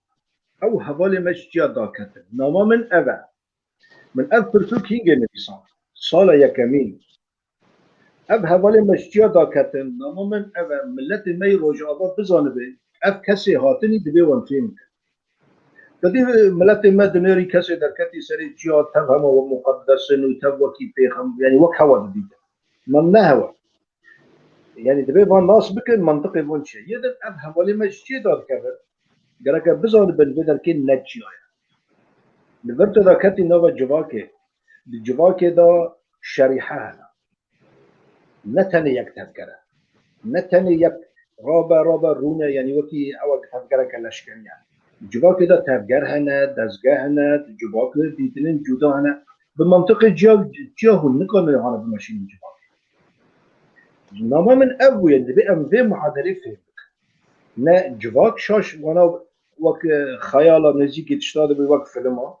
ew hevalê me ji çiya daketin. Nama min ev e. Min ev pirtûk hîngê nivîsand. Sala yekemîn. Ev hevalê me ji çiya daketin, nama min ev e, miletê me yî Rojava bizanibe, ev kesê hatinî dibê wan fêm bikin. Te dî miletê me dinêrî kesê derketî serê çiya tev hema we muqeddes in û tev wekî pêxem-, yanî wek hewa didîtin. Ma ne hewa. Yanî dibê van nas bikin, mantiqê van çi ye? Yê din ev hevalê me ji çiyê dadikevin? Gereke bizanibin vê derkê ne çiya ye. Li vir tu daketî nava civakê, di civakê de şerîhe hene. Ne tenê yek tevger e. Ne tenê yek rabe, rabe rûne, yanî wekî ew tevgereke leşkerî ye. Civakê de tevger hene, dezgeh hene, civak dîtinên cuda hene. Bi mantiqê çiya, çiya hûn nikarin hane bimeşînin civakê. Nama min ev bûye, dibê em vê muhaderê fêm bikin. Ne civak şaş wana wek, e, xeyala nêzîkî tişta dibe wek filma.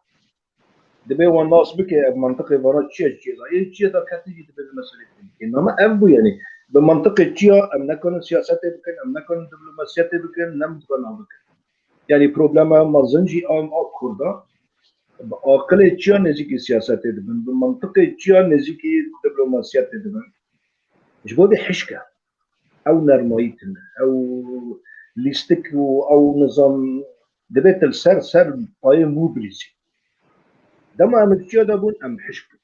Dibê wan nas bike, ev mantiqê vana çi ye, çi ye da? Ê çi ye da ketî jî dibê vê meselê fêm bikin. Nama ev bû, yanî bi mantiqê çiya em nekarin siyasetê bikin, em nekarin diplomasiyetê bikin, ne muka nav bikin. Yanî problema mezin jî a, a Kurda bi aqilê çiya nêzîkî siyasetê dibin, bi mantiqê çiya nêzîkî diplomasiyetê dibin. Ji bo vê hişk e. Ew nermayî tune, ew lîstik û ew nizam dibê tu li ser, ser payê mû bilîzî. Dema em li çiya de bûn, em hişk bûn.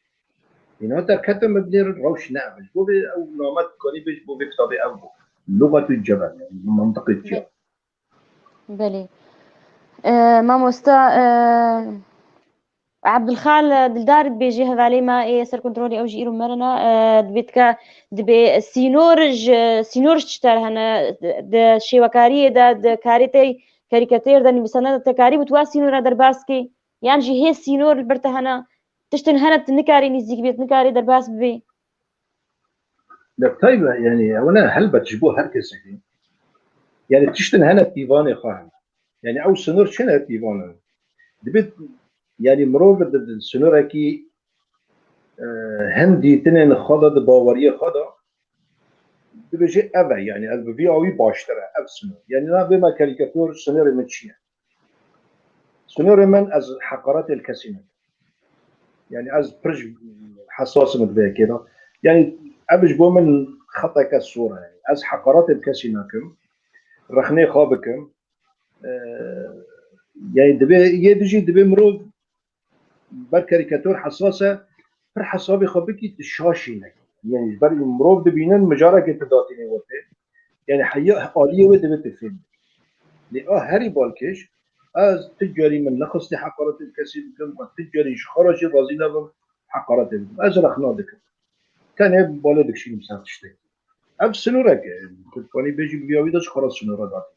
Îna derketin, me binêrin rewş ne ev e. Ji bo vê ew name dikanî bê, ji bo vê kitabê ev bû. Luxetû cebel, yanî bi mantiqê çiya. Belê. E, mamosta, e, Abdulxal Dildar dibêjê hevalê me ê ser kontrolê ew jî îro merine, e, dibê tika, dibê sînor ji, sînor ji çi ter hene, di şêwekariyê de, di karê te karîkatêr de, nivîsandina te karî bû tu wa sînora derbas kê? Yan jî hê sînor li ber te hene? Tiştin hene tu nikarî nêzîk bê, tu nikarî derbas bibê? Li taybet, yanî, ew ne, helbet ji bo her kesekî. Yanî, tiştin hene pîvanê xwe hene. Yanî, ew sinor çi ne pîvan e? Dibê, yanî, mirov di, di sinorekî, e, hin dîtinên xwe de, di baweriyê xwe de, dibêje ev e, yanî, ez bi vî awî baştir e, ev sinor. Yanî, na bê me karîkator sinorê min çi ye? Sinorê min ez heqaretê li kesî nakim. Yanî ez pir ji hesas im di vê yekê de. Yanî ev ji bo min xeteke sor e. Yanî ez heqaretê li kesî nakim. Rexnê xwe bikim. Ee, yanî divê, yê dijî divê mirov ber karîkator hesas e, pir hesabê xwe bikî tu şaşî nekî. Yanî ji ber mirov dibînin mijarekê tu datînê wetê. Yanî heya aliyê wê divê tu fêm bikî. Lê a herî balkêş, ez tu carî min nexwestî heqaretê kesî bikim, ez tu carî ji xwe re jî razî nebim, heqaretê bikim. Ez rexna dikim. Tenê balê dikişînim ser tiştekî. Ev sinorek e. Tu dikanî bêjî bi vîya wî de ji xwe re sinora datîne.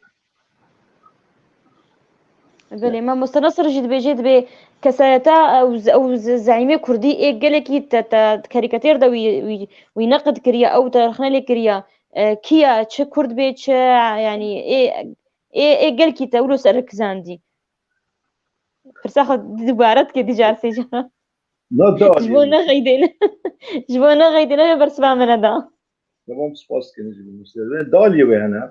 Belê, mamoste Nasir jî dibêje, dibê kesayeta ew, ew zeîmê kurdî ê gelekî te, te karîkatêr de wî, wî, wî neqid kiriye, ew te rexne lê kiriye. E, kî ye, çi kurd bê, çi, yanî ê, ê, ê gelkî te wilo ser kizandî? Pirsa xwe dubare dike dî car sê car. Na da Ji bo nexeydêne. Ji bo nexeydêne vê bersiva min neda. Tamam, spas dikim ji bo musterdê. Daliyê wê hene.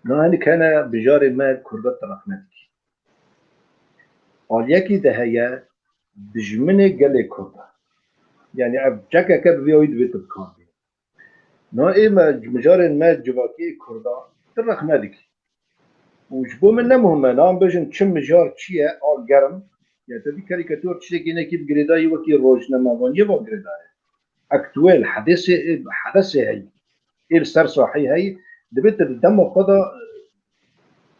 Na hinek hene bijarê me kurda teref nedikî. Aliyekî de heye dijminê gelê kurda. Yanî ev çekeke bi vî awî divê tu bikar bî. Na ê me, mijarên me civakî kurda tu rex nedikî. Û ji bo min ne muhim e, na em bêjin çi mijar çi ye, a germ, Ya te vî karîkator tiştekî nekî bi girêdayî wekî rojnamevaniyê va girêdayî. Aktuel, hedesê, hedesê heyî. Ê li ser saheyê heyî, divê te di dema xwe de,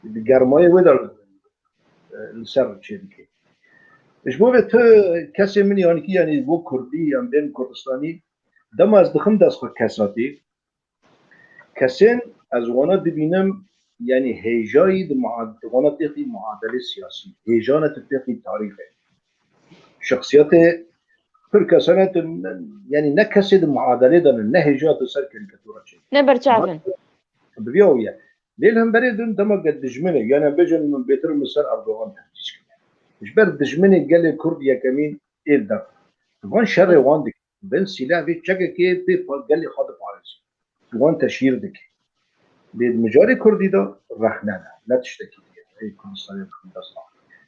e, di germayê wê de, e, li ser çê dike. Ji bo vê tu kesê min yanî kî, yanî bo kurdî yan bên Kurdistanî, dema ez dixim dest xwe kesatî, kesên ez wana dibînim, yanî hêjayî di muad-, di wana têxî muadelê siyasî, hêjane tu têxî tarîxê. Şexsiyetê pir kesane tu ne, yanî ne kesê di muadelê de ne, ne hêja tu ser karîkatura çê. Ne berçav in. Bi vî awiye. Lê li hemberê din dema gel dijminê, yanî bêjin min bêtir min ser Erdogan tehdît kiriye. Ji ber dijminê gelê Kurd yekemîn ê li der. Van şerê wan dikin. Bên sîleh vê çekekê pê pa-, gelê xwe diparêzin. Wan teşhîr dike. Lê di mijarê Kurdî de rexne ne. Ne tiştekî diye. Ê Kurdistanê dixin dest xwe.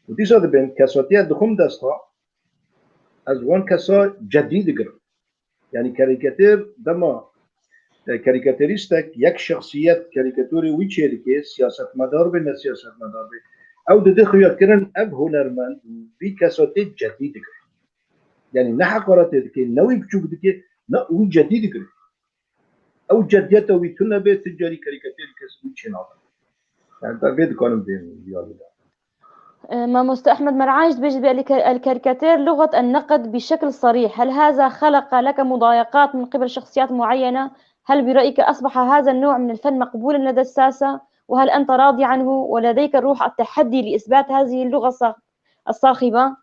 Û dîsa dibên kesatiya dixin dest xwe, ez wan kesa cedî digirim. Yanî karîkator dema, e, karîkatorîstek yek şexsiyet karîkatorê wî çêdike, siyasetmedar be, ne siyasetmedar be, ew dide xuyakirin ev hunermend vî kesa tê cedî dike. Yanî ne heqaretê dike, ne wî biçûk dike, ne wî cedî dike. Ew cediyeta wî tune be, tu carî karîkatorî kes wî çênabe. Yani, ben vê dikarim vê diyarî de. Ee, Mamoste Ahmed Mer'aj dibêje, بألك-، الكاريكاتير لغة النقد بشكل صريح. هل هذا خلق لك مضايقات من قبل شخصيات معينة؟ هل برأيك أصبح هذا النوع من الفن مقبولا لدى الساسة؟ وهل أنت راضي عنه؟ ولديك روح التحدي لإثبات هذه اللغة الصا-، الصاخبة؟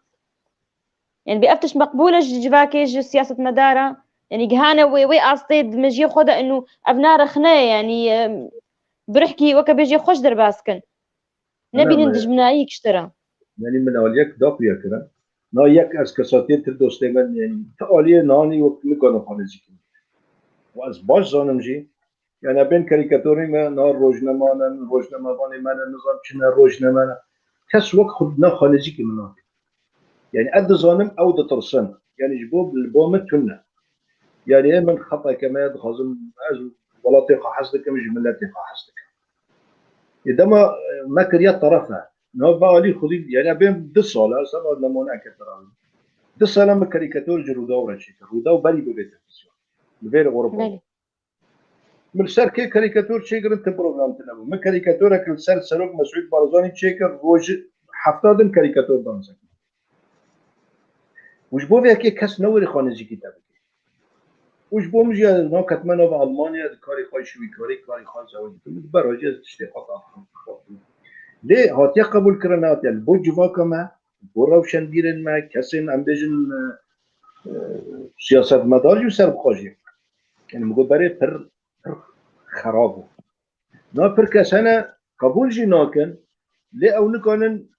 Yani, bi ev tişt meqbûl e ji civakê, ji siyasetmedara? Yani, gihane wê, wê astê di mejiyê xwe de inu ev narexne ye, yani, em, birihkî weke bêjê xweş derbas kin. Nebînin dijminayî kiştira. Yani, min aliyek da xuya kirin. Na yek ez kesatiyê tu dostê min, yani, tu aliyê nanî wek nikane xwe nêzîkin. Û ez baş zanim jî, yani, bên karîkatorî me, na rojnemanan, rojnemevanê me ne, nizam çi ne, rojneme ne. Kes wek xwe na xwe nêzîkî min nake. Yani, ez dizanim ew ditirsin. Yani, ji bo, li bo min tune. Yani, ê min xeteke me, dixwazim ez welatê xwe hez dikim, ji miletê xwe hez dikim. Ê dema, e, me kiriya teref e. Niha ve alî xwedî, yani, bên du sal e, sema nemoneke terawî. Du sal e min karîkator ji Rûdaw re çêkir. Rûdaw berî bibe televîzyon. Li vêrê Ewropa. Belê. Min li ser kê karîkator çêkirin, ti program tune bû. Min karîkatorek li ser Serok Mesûd Barzanî çêkir, roj hefta din karîkator danse kir. Û ji bo vê yekê kes newêrê xwe nêzîkî te bike. Û ji bo min jî ez naketime nava Almanya, di karê xwe şivîkarî, karê xwe zewicî dikim. Ji ber wê jî ez tiştê xwe daxim. Lê hatiye qebûlkirin, nehatiye. Li bo civaka me, bo rewşenbîrên me, kesên em bêjin, e, e, siyasetmedar jî û serbixwe jî. Yani, min got berê pir, pir xerab bû. Na pir kes hene qebûl jî nakin, lê ew nikanin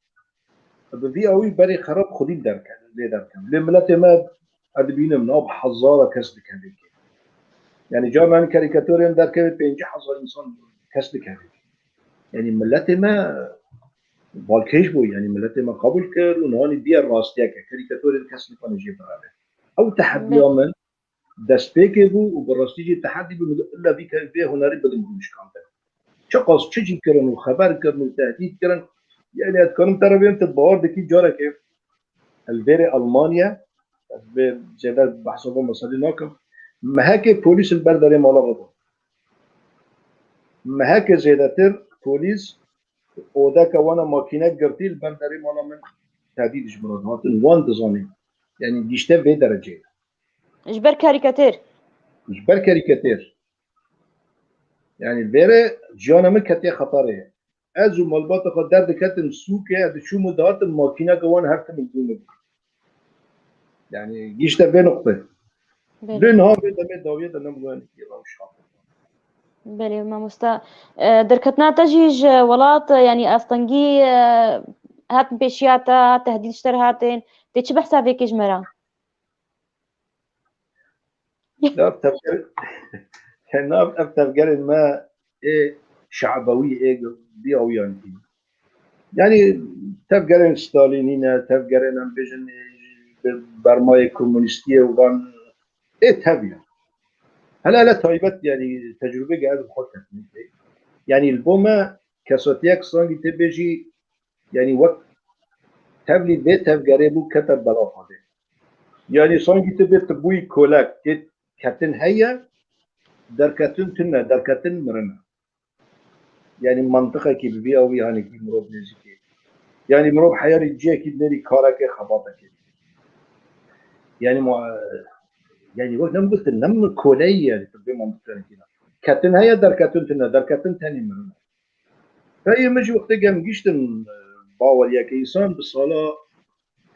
bi vî awî berê xerab xwedî derke-, lê derkevin. Lê miletê me, ez dibînim, nav hezara kes dikeve kê. Yani, carnan karîkatorên derkeve pêncî hezar însan kes dikeve kê. Yani, miletê me balkêş bû, yani, miletê me qebûl kir û nihanî diye rastiyeke. Karîkatorên kes nikane jê bireve. Ew tehediya min destpêkê bû û bi rastî jî tehedî bû, min got, illa vî ke-, vê hunerî bidim rûnişkandin. Çiqas çi jî kirin û xeber kirin û tehdît kirin, yani, ez dikarim te re bêm, tu bawer dikî, carekê li vêrê Almanya, ez vê zêde behsa van meselê nakim, mehekê polîs li ber derê mala min bû. Mehekê zêdetir polîs odeke wana makîne girtî li ber derê mala min tehdît ji min re dihatin. Wan dizanîn. Yani, gihişte vê dereceyê. Ji ber karîkatêr. Ji ber karîkatêr. Yani, vêre jiyana min ketiye xeterê. Ez û malbata xwe derdiketim sûkê, ez diçûm û dihatim, makîneke wan her tim li dû min bû. Yani, gihişte vê nuqtê. Belê. Lê niha vê demê dawiyê de ne bi wan kî rewş hat. Belê, mamosta. E, derketina te jî ji welat, e, yani astengî, e, hatin pêşiya te, tehdîd ji te re hatin. Tê çi behsa vê kê ji me re? Nav tevger-, nav ev tevgerên me ê şe'bewî, ê biyawiyan tî. Yani tevgerên Stalînî ne, tevgerên em bêjin, e, bi bermayê komunîstiyê û van ê tev ya. Hele hele taybet, yani tecrûbeke ez bi xwe ketime. Yani li bo me kesatiyek sangî tê bêjî, yani wek tevlî vê tevgerê bû kete bela Xwedê. Yanî sankî tu bê tu bûyî kolek, tê ketin heye, derketin tune, derketin mirine. Yanî mantiqekî bi vî awî hanekî mirov nêzîkê. Yanî mirov heyarî cihekî dinêrî karekê xebatekê. Yanî ma, yanî wek nem gotin, nem koleyî yanî tu vê mantiqekî ne. Ketin heye, derketin tune, derketin tenê mirine. Peyê min jî wextê gem giştin, e, baweriyeke însan bi sala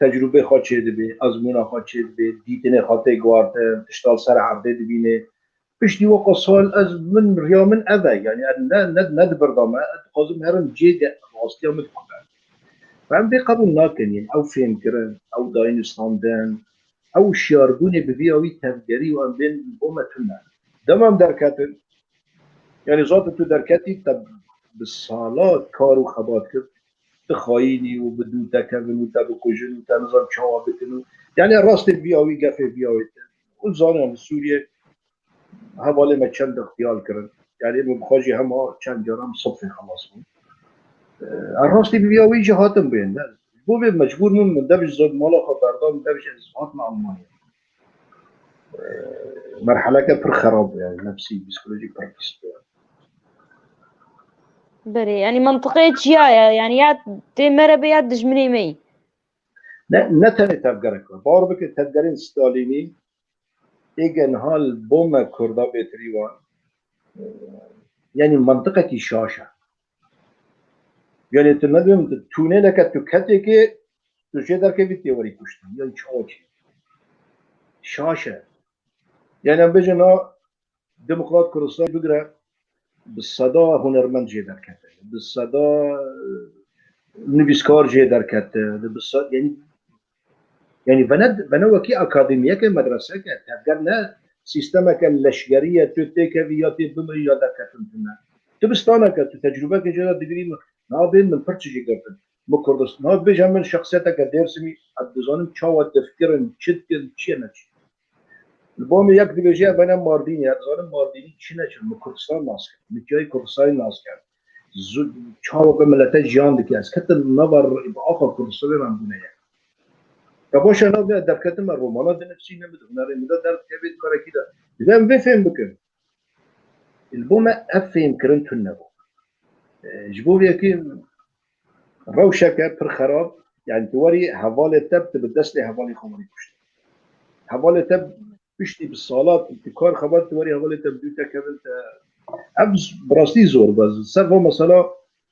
tecrûbê xwe çêdibê, ezmûna xwe çêdibê, dîtinê xwe tê guhartin, tişta li ser erdê dibînê. Piştî weka sal ez min, riya min ev e, yanî ez ne, ne, ne dibirda me, ez dixwazim herim cê de rastiya min dixwe. Em vê qebûl nakin, yên ew fêhmkirin, ew dayîn standin, ew şiyarbûnê bi vî awî tevgerî û em bên bo me tune. Dema em derketin, yanî zaten tu derketî, te bi sala kar û xebat kir, tu xayînî û bi dû te kevin û te bikujin û te nizam çawa bikin û, yanî rastê vî awî gefê vî awî te. Û zanin li Sûriyê hevalê me çend ixtiyal kirin. Yanî min bi xwe jî hema çend caran sifrê xelas bûn. E, rastî bi vî awî jî hatin bûyên. Bo vê mecbûr min, min dev ji zod mala xwe berda, min dev ji ez hatim Almanya. E, merheleke pir xerab bû, yanî nefsî, psîkolojîk pir pîs bû. Berê, yanî mantiqê çiya ye? Yanî ya tê me re be ya dijminê me yî. Ne, ne tenê tevgerek e. Bawer bike tevgerên Stalînî êge niha li bo me Kurda bêtirî wan. Yanî mantiqekî şaş e. Yanî tu nedibim tu tûnêleke tu ketêkê tu jê derkevî tê werî kuştin. Yanî çawa çi? Şaş e. Yanî em bêjin ha Demokrat Kurdistanê bigire bi seda hunermend jê derkete, bi seda, e, nivîskar jê derkete, bi se-, yanî, yanî vene, vene wekî akademiyeke, medreseke, tevger ne sîstemeke leşgerî ye, tu têkevî ya tê bimirî ya derketin tune. Tu bi staneke, tu tecrûbeke jê re digirî min, nabê min pir çi jê girtin. Min Kurdistan, niha dibêje min şexsiyeteke Dêrsimî, ez dizanim çawa dif kirin, çi dikin, çi ye neçi. Li bo min yek dibêje, ev bene Mardînê, ez dizanim Mardînî çi neçin, min Kurdistan nas kir, min çiyayê Kurdistanê nas kir. Zu-, çawa bi milete jiyan dike, ez ketim nava axa Kurdistanê re em bûne yek. Ya baş e, nav de derketim, me romana dinivîsî, ne min di hunerê min de derdikeve, di karekî de. Divê em vê fêm bikin. Li bo me ev fêhmkirin tune bû. E, ji bo vê yekê rewşeke pir xerab, yanî tu werî hevalê te, tu bi destê hevalê xwe werî kuştin. Hevalê te piştî bi sala tu kar xebat, tu werî hevalê te bi dû te kevin te. Ev z-, bi rastî zor be. Ser va mesela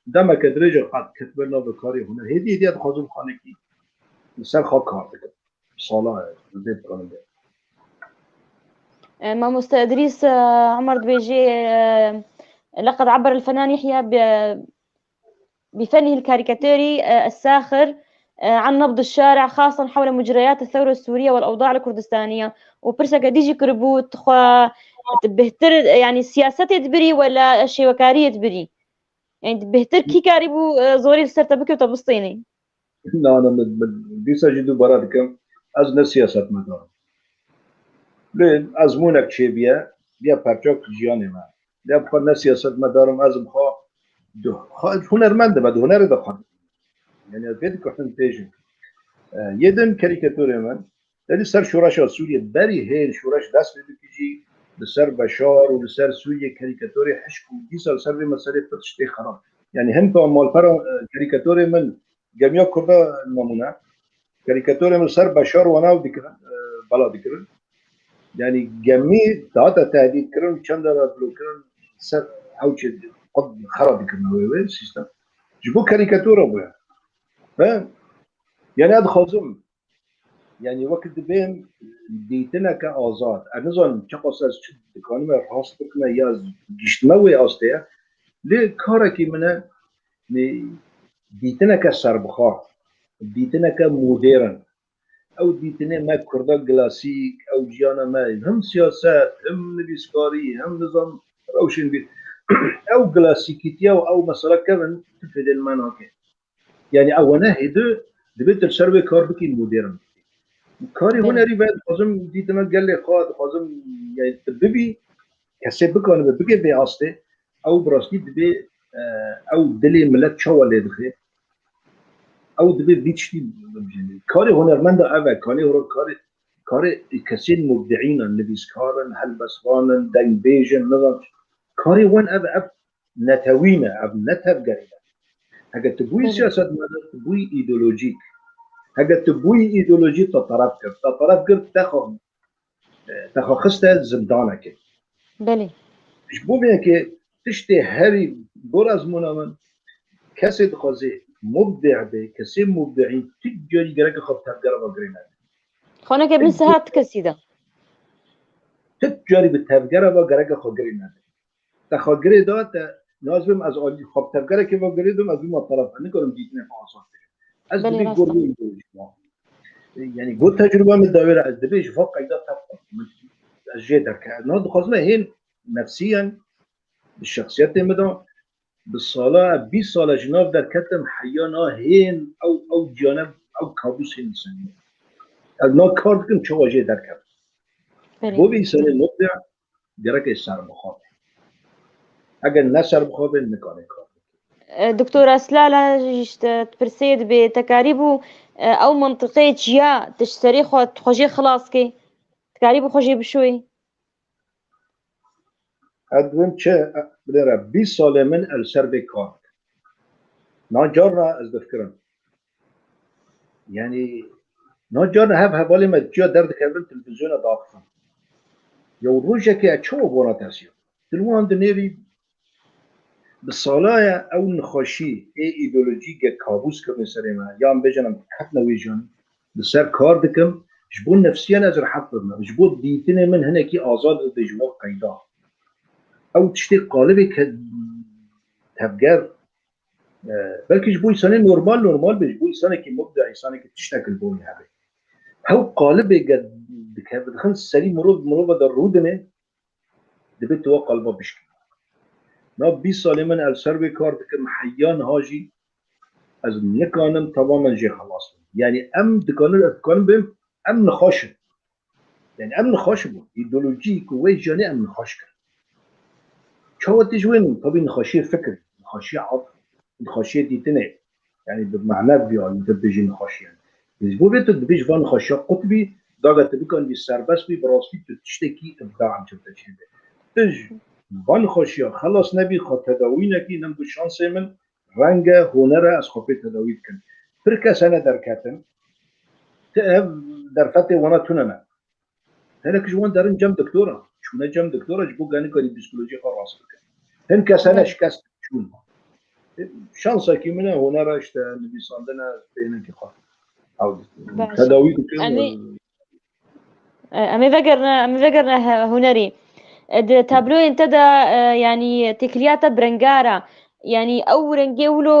demeke dirêj e qet ketime nav karê huner. Hêdî hêdî ez dixwazim xanekî li ser xwe kar bikim. Sala e, ez vê dikarim bê. Mamoste Idrîs, e, Umar dibêjê, e, لقد عبر الفنان يحيى ب-، بفنه الكاريكاتيري، e, الساخر، e, عن نبض الشارع، خاصة حول مجريات الثورة السورية والأوضاع الكردستانية. û pirseke dî jî kiribû, dixwe tu bêhtir, yanî siyasetê dibirî wela şêwekariyê dibirî? Yanî tu bêhtir kî karîbû, e, zorî li ser te bike û te bistînî? Na, na, min, min dîsa jî dubare dikim. Ez ne siyasetmedar im. Lê ezmûnek çêbûye, bûye parçek jiyanê me. Lê bi xwe ne siyasetmedar im, ez bi xwe di-, xwe hunermend im, di hunerê de xwe. Yanî ez vê dikuştim pêşin. E, yê din karîkaturê min, Te dî ser şoreşa Sûriyê, berî hên şoreş dest pê bikî jî, li ser Beşar û li ser Sûriyê karîkatorê hişk û dîsa li ser vê meselê pir tiştê xerab. Yanî hin ka malpera, e, karîkatorê min gemiya Kurda nemûne. Karîkatorê min ser Beşar wana ew dikirin, e, bela dikirin. Yanî gemî dihate tehdît kirin, çend cara blokirin, ser ew çi xera dikirin wê wê sîstem. Ji bo karîkatora bûye. He? Yanî ez dixwazim, Yanî wek dibêm dîtineke azad. Ez nizanim çiqas ez çi dikanime rast bikime ya ez giştime wê astê ye. Lê karekî min e, nê, dîtineke serbixwe, dîtineke modern. Ew dîtinê me Kurda klasîk, ew jiyana me him siyaset, him nivîskarî, him nizam rewşên bîr. Ew klasîkîtiya û ew mesela kevin tu fêdê li me nake. Yanî ew wene hêdi dibê tu li ser wê kar bikî modern bikî. Karê Belê. Hunerî ve dixwazim dîtina gelê xwe, dixwazim, yanî tu bibî, kesê bikanibe bike vê astê, ew bi rastî dibê, e, ew dilê milet çawa lê dixe. Ew dibê vî tiştî bibijêne. Karê hunermenda ev e, karê hor-, karê, karê kesên mubdiîn in, nivîskar in, helbestvan in, dengbêj in, nizam. Karê wan ev e, ev netewî ne, ev ne tevgerî ne. Heke tu bûyî Belê. siyasetmedar, tu bûyî îdeolojîk. Heke tu bûyî îdeolojî, te teref kir. Te teref kir, te xwe, te xwe xiste zindanekê. Belê. Ji bo vê yekê tiştê herî gor ezmûna min, kesê dixwazê mubdî be, kesê mubdîîn tu carî gereke xwe bi tevgera ve girê nede. Xaneke min Tişt- siha ti kesî de. Tu carî bi tevgera ve gereke xwe girê nede. Te xwe girê da, te naz bim ez alî xwe bi tevgerekê ve girê dim, ez bima teref, ez nikarim dîtinê xwe azad bikim. Ez Belê, dibê rast gor e. wê îdeolojî ma. Yani gor tecrübe min dawê re ez dibê ji va qeyda tevqim. Min, ez jê derke. Na dixwazim hên nefsiyen bi şexsiyetê min de bi sala, bîst sala ji nav derketim, heya na hên ew, ew ciyane, ew kabûs hên insanî. Ez na kar dikim, çawa jê derketim. Belê. Bo vî insanê mubdî gereke serbixwe be. Eger ne serbixwe be, nikare kar bike. E, Doktor Eslala jî işte pirsê dibê, te karîbû, e, ew mintiqê çiya tu ji serê xwe, tu xwe jê xilas kê? Tu karîbû xwe jê bişoyî? Ez dibim çi, e, bilêre, bîst salê min el ser vê kar. Na carna ez difikirim. Yani, na carna hev hevalê me çiya derdikevin, televîzyona daxifin. Ya rojekê ez çawa bona tersiya? Dilwan dinêrî bi sala ye ew nexweşî ê îdeolojî ge kabûs kirine serê me. Yan bêjin em ketine wê janî. Li ser kar dikim, ji bo nefsiyan ez rehet bibim. Ji bo dîtinê min hinekî azad bibe ji wan qeyda. Ew tiştê qalibê ke tevger, e, belkî ji bo însanê normal, normal be, ji bo însanekî mubda, însanekî tiştek li bo wî hebe. Hew qalibê ge dikeve, dixin serî mirov, mirova de rûdine, dibê tu wa qaliba bişkî. Na bîst salê min el ser vê kar dikim, heya niha jî ez nikanim tamamen jê xelas bim. Yani em dikanin, ez dikanim bêm, em nixweş in. Yani em nixweş bûn. Îdeolojî ku wê jiyanê em nixweş kirin. Çawa tê ji wê min? Tabî nixweşiyê fikir, nixweşiyê af, nixweşiyê dîtinê. Yani bi mane vî alî de bijî nixweşiyan. Ji bo vê tu dibê ji van nixweşiya qut bî, daga tu bikan jî serbest bî, bi rastî tu tiştekî îbda em çi te çêbe. Tu ji van nixweşiya xelas nebî, xwe tedawî nekî, nem ku şansê min, renge, huner e, ez xwe pê tedawî dikim. Pir kes hene derketin, ti ev derfetê wana tune ne. Hinek ji wan derin cem doktora. Çûne cem doktora ji bo genikarî psîkolojî xwe rast bikin. Hin kes hene Evet. şikest çûn. Şansekî min e, huner e, işte, nivîsandin e, pênekî xwe. Ew Baş. tedawî dikin. Em ê, e, em ê vegerine, em ê vegerine he-, hunerî. E, di tabloyên te de, e, yanî têkiliya te bi rengar e. Yanî ew rengê wilo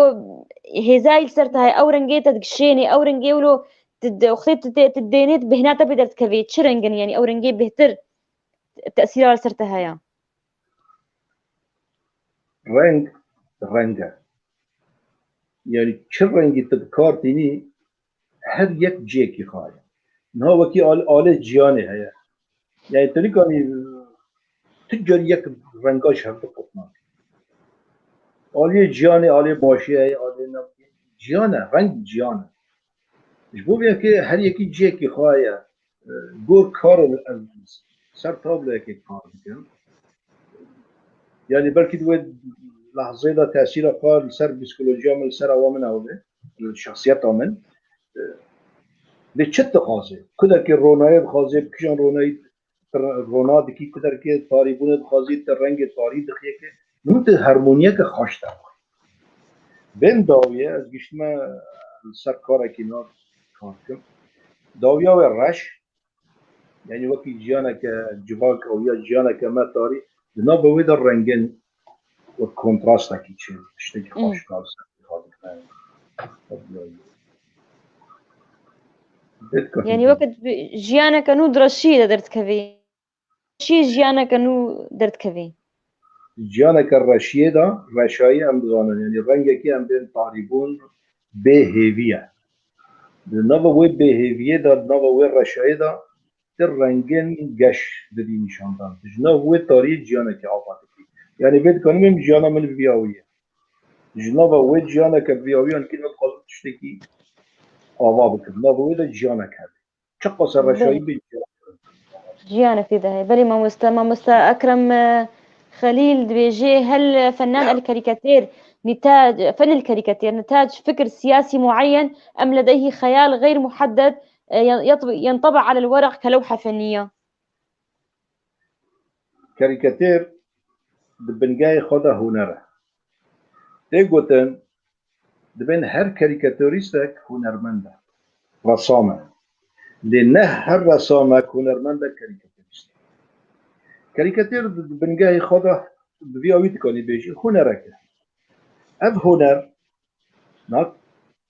hêzayî li ser te heye, ew rengê te digişênê, ew rengê wilo tu, tu, wextê tu, tu, tu dênê, tu bêhna te pê derdikevê. Çi reng in? Yanî ew rengê bêhtir tesîra li ser te heye? Reng, reng e. Yani çi rengî tu bi kar tînî, her yek cihekî xwe heye. Niha wekî al-, alê ciyanê heye. Yani tu nikanî tu carî yek renga ji hev du qut nakî. Aliyê ciyanê, aliyê başiyê heye, aliyê ne-, ciyan e, reng ciyan e. Ji bo vê yekê her yekî cihekî xwe heye. E, gor kar in, ez ser tabloyekê kar dikim. Yani belkî di wê lehzê de tesîra xwe li ser psîkolojiya min, li ser awa min ew be, li şexsiyeta min. E, lê çi dixwaze? Ku derkê ronayê dixwaze, bi kîjan ronayî rona dikî, ku derkê tarîbûnê dixwazî, te rengê tarî dixiyeke. Min tu hermoniyeke xweş de. Bên dawiye, ez giştime li ser karekî nav kar dikim. Dawiya wê reş, yani wekî jiyaneke civak ew ya jiyaneke me tarî, di nava wê de rengên wek kontrastekî çê, tiştekî Hmm. xweş kar ser. Yanî wekî tu jiyaneke nû di reşiyê de derdikevî. Reşiyê jiyaneke nû derdikevî. Jiyaneke reşiyê de, reşayî em dizanin, yanî rengekî em bên tarîbûn bê hêvî ye. Di nava wê bêhêviyê de, di nava wê reşayê de, ti rengên geş didî nîşandan. Ji nav wê tariyê jiyanekî ava dikî. Yanî vê dikanim em jiyana min bi vî awî ye. Ji nava wê jiyaneke bi vî awî, yanî kî ne dixwazim tiştekî ava bikin. Nava wê de jiyanek hebe. Çiqas e reşayî bê jiyan. Jiyanek tê de heye. Belê mamoste, mamoste Ekrem, e, Xelîl dibêje, هل فنان الكاريكاتير نتاج، فن الكاريكاتير نتاج فكر سياسي معين أم لديه خيال غير محدد، e, ينطبع على الورق كلوحة فنية؟ Karîkatêr di bingehê xwe de huner e. Tê gotin, dibên her karîkatorîstek hunermend e, resam e. Lê ne her resamek hunermend e karîkatorîst e. Karîkatêr di bingehê xwe de bi vî awî dikanî bêjî hunerek e. Ev huner, na,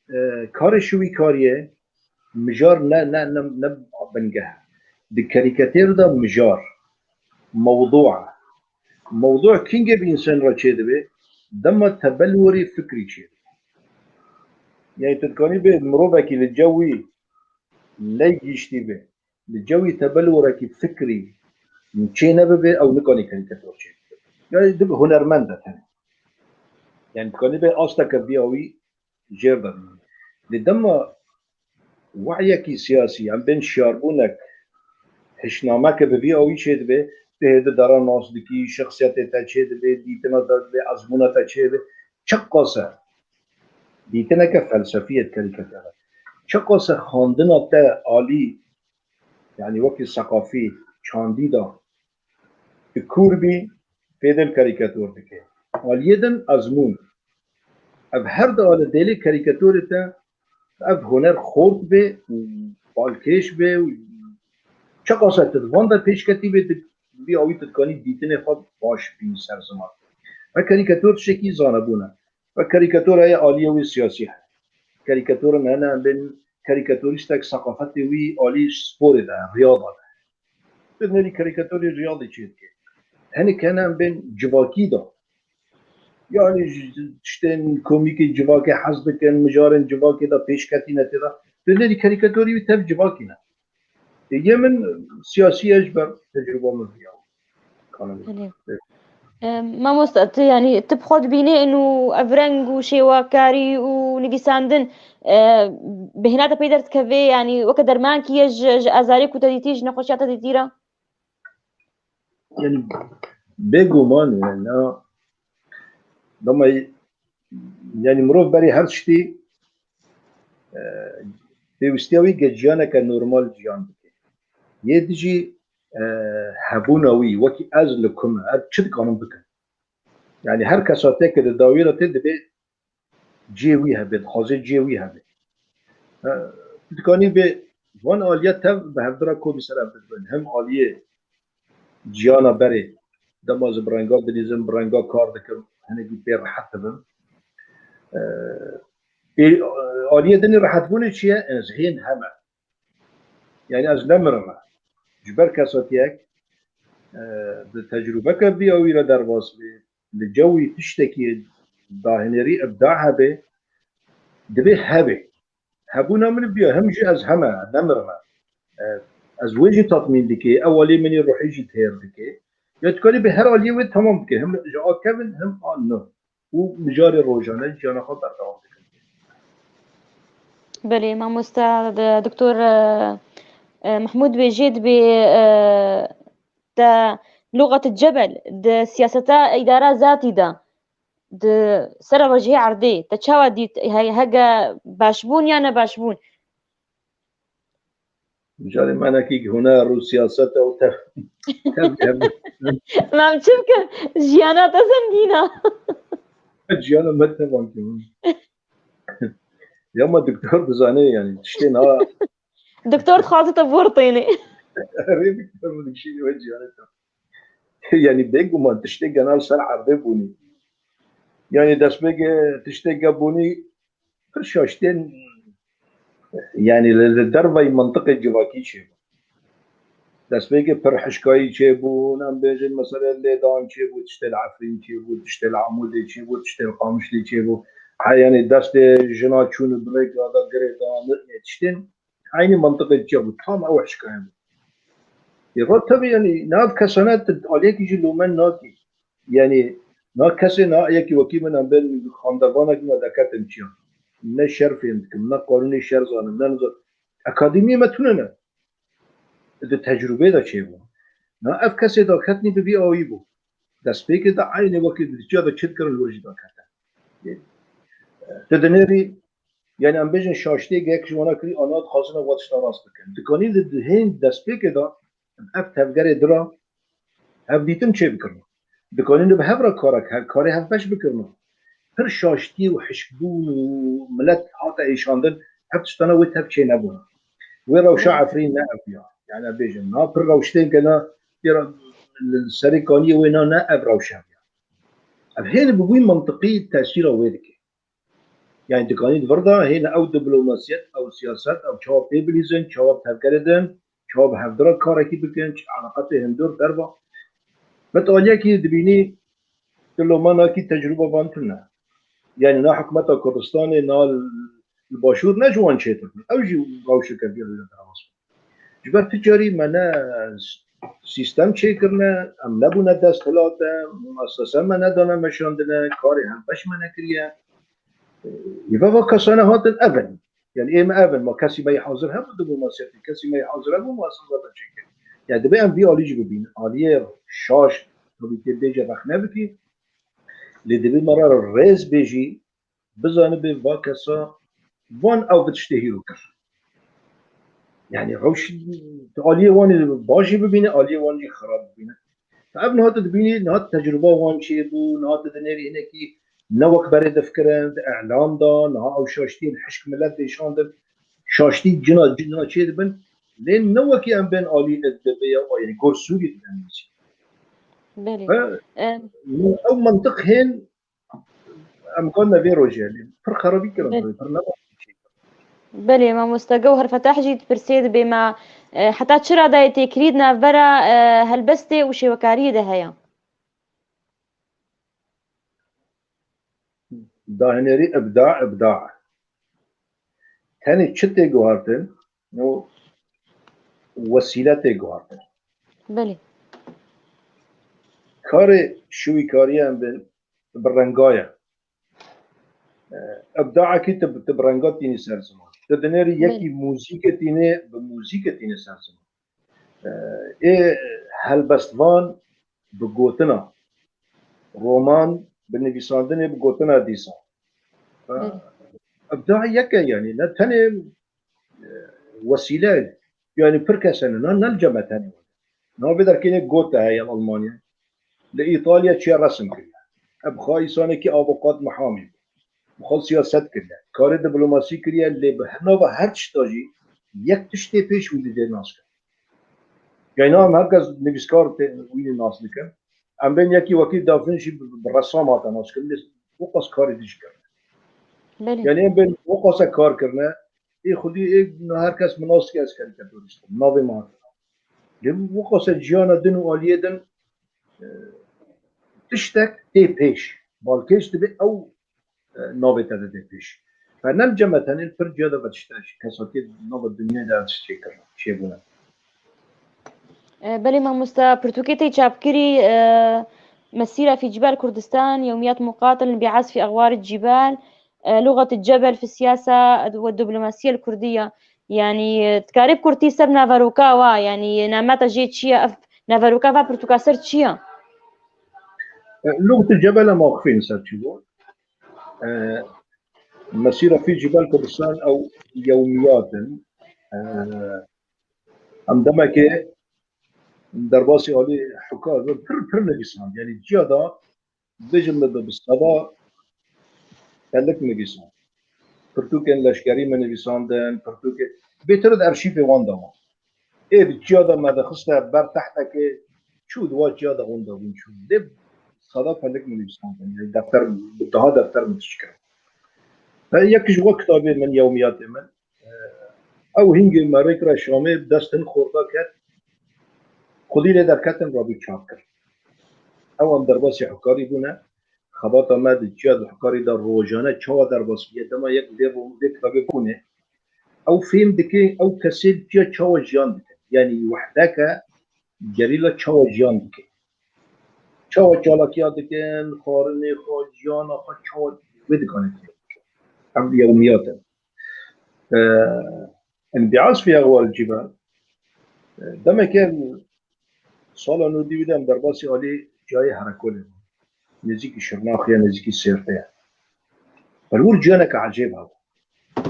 e, karê şiwîkariyê mijar ne, ne, ne, ne bingeh e. Di karîkatêr de mijar, mewdû e. Mewdû kingê bi însan re çêdibe, dema tebelwerê fikrî çêdibe. Yani tu dikanî bê mirovekî li cewî ley giştî be, li cewî tebelwerekî fikrî çê nebibe, ew nikanî karîkator çêdibe. Yani dibe hunermend e tenê. Yani dikanî bê asteke vî awî jêr de bîne. Lê dema wehyekî siyasî, em bên şiyarbûnek, hişnameke bi vî awî çêdibe, tu hêdî dara nas dikî, şexsiyetê te çêdibe, dîtina te dibe, ezmûna te çêdibe. Çiqas e dîtineke felsefî ye di karîkatorê de. Çiqas e xwendina te alî, yani wekî seqafî, çandî de, tu kûr bî, pê din karîkator dike. Aliyê din ezmûn. Ev her du alî dêlê karîkatorê te ev huner xort bê û balkêş bê û çiqas e tu di van de pêşketî bê, tu vî awî tu dikanî dîtinê xwe baş bînî ser ziman. Ve karîkator tiştekî zanebûn e. Ve karîkator heye aliyê wê siyasî heye. Karîkatorin hene em bên karîkatorîstek seqafetê wî alî sporê de, riyada de. Tu nêrî karîkatorî riyadê çê dike. Hinek hene em bên civakî de. Yani ji, ji tiştên komîkê civakê hez dikin, mijarên civakê de pêşketîne tê de. Tu nêrî karîkatorî wî tev civakî ne. Ê, yê min siyasî ye ji ber tecrûba min viya. Kanûn. Belê. Evet. E, mamosta, tu, yani, tu bi xwe dibînî û ev reng û şêwekarî û nivîsandin, e, bêhna te pê derdikeve, yani, weke dermankî ye ji, ji azarê ku te dîtî, ji nexweşiya te dîtî re? Yani, bêguman, yani, na, dema, yani, mirov berê her tiştî, e, pêwistiya wî ge jiyaneke normal jiyan bike. Yê dijî, e, hebûna wî, wekî ez li ku me, ez çi dikanim bikim? Yani, her kesa tê ke di dawî re tê, divê cihê wî hebe, dixwaze cihê wî hebe. E, tu dikanî vê van aliya tev bi hevdira komî ser ev dibin. Hem aliyê jiyana berê, dema ez bi renga dinîzim, bi renga kar dikim, hinekî pê rehet dibim. E, ê, aliyê dinî rehetbûnê çi ye? Ez hên heme. Yani ez nemirime. Ji ber kesatiyek, e, di tecrûbeke vî awî re derbas bê, li cewî tiştekî dahinêrî, ibda hebe, divê hebe. Hebûna min biya, hem jî ez heme, nemirime. E, ez wê jî tatmîn dike, ew aliyê min ê ruhî jî têr dike. Ya dikarî bi her aliyê wê temam bike, hem ji a kevin, hem a nû. Û mijarê rojane jiyana xwe berdewam dikin. Belê, mamosta, d-, doktor, e, e, Mehmûd bêjê dibê, e, te luxet cebel di siyaseta îdara zatî de, di ser rojê erdê, te çawa dît, he-, hege başbûn ya nebaşbûn? Mijarê me nekî huner û siyaset e û tev-, tev-, tev-, Mem çi bikim? Jiyana te zengîn e. Jiyana me tevan kirin. Ya me doktor dizane yani. Tiştê na. Doktor dixwaze te bortêne. Erê doktor min dikişîne we jiyana te. Yani bêguman tiştê genal ser erdê bûnî. Yani destpêkê tiştê ge bûnî pir şaştên, yani li, li dervey mintiqê civakî çêbû. Destpêkê pir hişkayî çêbûn, em bêjin mesela lêdan çêbû, tiştê li Efrîn çêbû, tiştê li Amûdê çêbû, tiştê li Qamişlî çêbû. Ha, yani destê jina çûn û birêka da girê da, tiştên eynî mintiqê çêbû. Tam ew hişkaye bû. Ê, va tabii yani nav kesane tu aliyekî jî lûmen nakî. Yani na kesê na yekî wekî min em bên xandevanek me deketin çiya. ne şer fêm dikim, ne qanûnê şer zanim, ne nizam. Akademiyê me tune ne. Di tecrûbê de çêbû. Na ev kesê daketinî bi vî awî bû. Destpêkê de eynê wekî di çiya de çi dikirin, li wir jî dakete. Tu dinêrî, yani em bêjin şaştiyê yek ji wana kirî, ana dixwazin ev tişta rast bikin. Dikanî li hên destpêkê de ev tevgerê dira hevdîtin çê bikirina. Dikanî li bi hev re karek, hev, karê hevbeş bikirina. Pir şaştî û hişkbûn û milet hate êşandin, ev tiştana wê tev çê nebûna. Wê rewşa Efrîn ne ev ya. Yani em bêjin, na pir rewştên ke na, ya li serê kaniyê wê na ne ev rewşa ya. Ev hên bi wî mantiqî tesîra wê dike. Yani dikanî di vir de hêne ew diplomasiyet, ew siyaset, ew çawa pê bilîzin, çawa tevgerê din, çawa bi hevdira karekî bikin, çi eleqetê hundir derva. Met aliyekî dibînî tu loma nakî tecrûba van tune. Yani na hikûmeta Kurdistanê, na li Başûr ne ji wan çêtir bû. Ew jî rewşeke vî rêya derbas bû. Ji ber tu carî me ne sîstem çêkirine, em nebûne desthilate, muessese me nedane meşandine, karê hevbeş me nekiriye. Ê, va va kesane hatin ev in. Yani ê me ev in, ma kesî me yê hazir hebû diplomasiyetê, kesî me yê hazir hebû muessesata çêkir. Yani divê em vî alî jî bibînin. Aliyê şaş, tabî tê bêje rexne bikî. Lê divê me re rêz bêjî, bizanibê va kesa van ew bi tiştê hîro kir. Yani rewş aliyê wan jî baş jî bibîne, aliyê wan jî xirab bibîne. Ev niha tu dibînî, niha tecrûba wan çêbû, niha tu dinêrî hinekî ne wek berê difikirin, di îlam de, niha ew şaştiyên hişk milet dêşandin, şaştî cina, cina çê dibin. Lê ne wekî em bên alî D B B ya, yani gor Sûrî dibin. Belê. Ve ew mantiq hên em ganine vê rojê, yani pir xerabî kirin, pir ne. Belê, mamoste Gewher Fetah jî dipirsê, dibê me, e, heta çi radayê têkilî di navbera, e, helbestê û şêwekariyê de heye? Dahinerî ibda, ibda. Tenê çi tê guhartin, û wesîle tê guhartin. Belê. Karê şûîkariyan bin bi renga ye. E, ibdaekî tu, tu bi renga tînî ser ziman. Tu dinêrî yekî muzîkê tînê, bi muzîkê tînê ser ziman. E, ê helbestvan bi gotina, roman bi nivîsandinê, bi gotina dîsa. E, ibda yek e, yani ne tenê, e, wesîle, yani pir kes hene, ne, ne li cem me tenê. Navê derkênê Goethe heye li Almanya. Li Îtalya çiye resim kiriye. Ev xwe îsanekî avokat mihamî bû. Bi xwe siyaset kiriye. Karê diplomasî kiriye, lê bi nava her tişta jî yek tiştê pêş wî didê nas kir. Yani em her kes nivîskar tê, wî nas dikin. Em bên yekî wekî Da Vinci bi, bi, bi resam hate nas kirin, lê wiqas karê dî jî kirine. Belê. Yani em bên wiqasa kar kirine, ê xwedî ê her kes min nas dike ez karîkaturîst im. Navê min hatine. Lê wiqasa ciyana din û aliyê din, e, tiştek tê pêş. Balkêş dibe ew, e, navê te dide pêş. Her ne li cem me tenê, pir ciya de ve tiştek kesatiyê nava dinyayê de ev tişt çêkirine, çêbûne. E, belê mamosta, pirtûkê tê çapkirî, e, Mesîra fî Cibal Kurdistan, Yewmiyat Muqatil bi Asfî Axwar Cibal, e, Lugat Cebel fi Siyasa ve Diplomasiya Kurdiya. Yani, e, dikarî bi kurtî ser naveroka wa, yani, nameta jê çi ye, ev naveroka va pirtûka ser çi ye? E, Lugat Cebel em axifîn ser çi bû? E, Mesîra fî Cibal Kurdistan ew yewmiyat in. E, em demekê derbasî alî hukar ve pir, pir nivîsand. Yani ciya da bêjim me bi, bi seda telik nivîsand. Pirtûkên leşkerî me nivîsandin, pirtûkê bêtir di erşîfê wan de wan. Ê di çiya de me dixiste ber tehtekê çû, di wa çiya de hûn de hûn çû. Lê sada telik min nivîsandin. Yani defter, bi daha defter min tişt kirin. Ve yek ji wa kitabê min, yewmiyatê min, ew hingê me rêkira Şamê dest hin xorda ket, xwedî lê derketin rabî çap kir. Ew em derbasî hukarî bûne. Xebata me di çiya di hukarî de rojane çawa derbas bûye, dema yek vê ro-, vê kitabê bûne, ew fêm dike, ew kesê li çiya çawa jiyan dike. Yani wehdeke gerîla çawa jiyan dike. Çawa çalakiya dikin, xwarinê xwe, jiyana xwe çawa wê dikane tê. Ev yewmiyat e. Enbias fi Eɣwal Cibal. Demeke sala nodî wî de em derbasî alî ciyayê Herekolê bûn. Nêzîkî Şirnaxê ye, nêzîkî Sêrtê ye. Perwir ciyaneke ecêb hebû.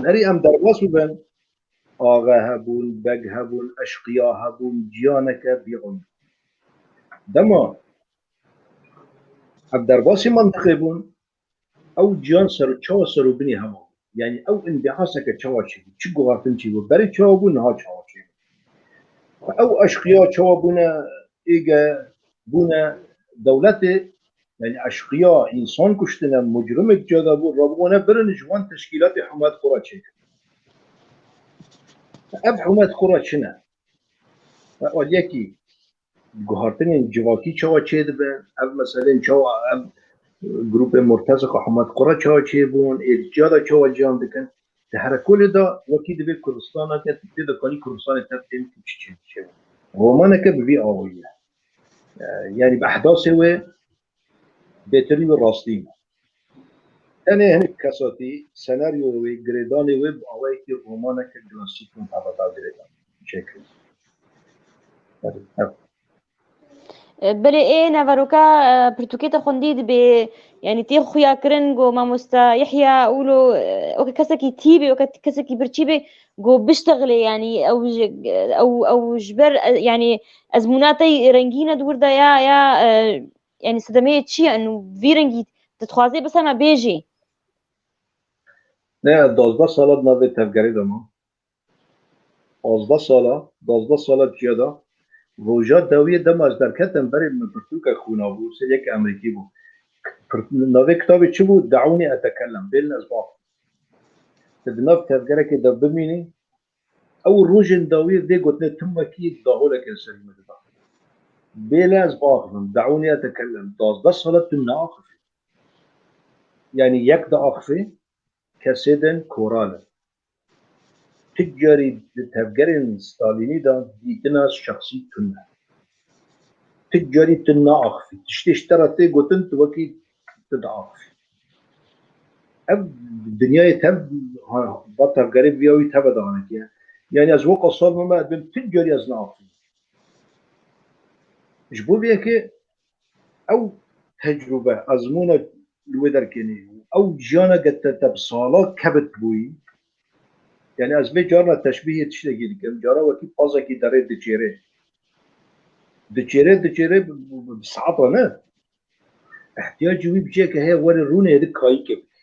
Herî em derbas bibin, axe hebûn, beg hebûn, eşqiya hebûn, ciyaneke bî ewil. Dema em derbasî mantiqê bûn, ew ciyan ser, çawa serûbinê hema bû. Yanî ew înbîaseke çawa çêbû, çi guhertin çêbû, berê çawa bû, niha çawa çêbû. Ew eşqiya çawa bûne, êge bûne dewletê, yanî eşqiya, însan kuştine, mucrimek ciyada bû, rabûne birin ji wan teşkîlatê hûmet xwe re çêkin. Ev hûmet xwe re çi ne? Ev aliyekî guhartinên civakî çawa çêdibe, ev meselên çawa, ev grûpên murtezika hûmet xwe re çawa çêbûn, ê ciyada çawa ciyan dikin. Di Herekolê de wekî divê Kurdistaneke, tu tê de kanî Kurdistanê tev têm tu çi çê diçe. Romaneke bi vî awayî ye. E, yanî bi ehdasê wê bêtirî wî rastî ne. Tenê hinek kesatî, senaryoyê wê, girêdanê wê bi awayekî romaneke klasîk û hevada girêdan çêkir. Ev, ev. E, belê ê naveroka, e, pirtûkê te xwendî dibê, yanî tê xuya kirin ku mamoste Yehya Ûlo, e, weke kesekî tî bê, weke kesekî birçî bê, ku biştexilê, yanî ew ji, ew, ew ji ber, e, yanî ezmûna te rengîn e di wir de ya, ya, e, yanî sedemeyê çi ye? Û vî rengî tu dixwazê bise me bêjê? Ne, duwazdeh sala di navê tevgerê de ma. Pazdeh sala, duwazdeh sala çiya da. Roja dawiyê dema ez derketim, berê min pirtûkek xwîna bû, ser yek Amerîkî bû. Pir-, navê kitabê çi bû? Daûnî etekellem, bêlin ez biaxivim. Tu di nav tevgerekê de bimînî, ew rojên dawiyê vê gotinê tim wekî daholeke li serî min dida. Bêle ez biaxivim, daûnî etekellem, duwazdeh sala tu naaxivî. Yanî yek diaxivê, kesê din koral in. Tu carî di tevgerên Stalînî de dîtina şexsî tune. Tu carî tu naaxifî. Tiştê ji te re tê gotin, tu wekî tu diaxifî. Ev dinyayê tev, ha, va tevgerê viya wî teve de hanekî ye. Yanî ez weka sal me me dibêm tu carî ez naaxifî. Ji bo vê yekê ew tecrûbe, ezmûna li wê derkênê û ew jiyana ke te, te bi sala kevt bûyî, yanî ez vê carna teşbîhê tiştekî dikim, cara wekî pazekî derê diçêrê. Diçêrê, diçêrê bi, bi, bi, bi saeta ne. Ihtiyacî wî bi ciheke heye were rûnê êdî kayîkê bike.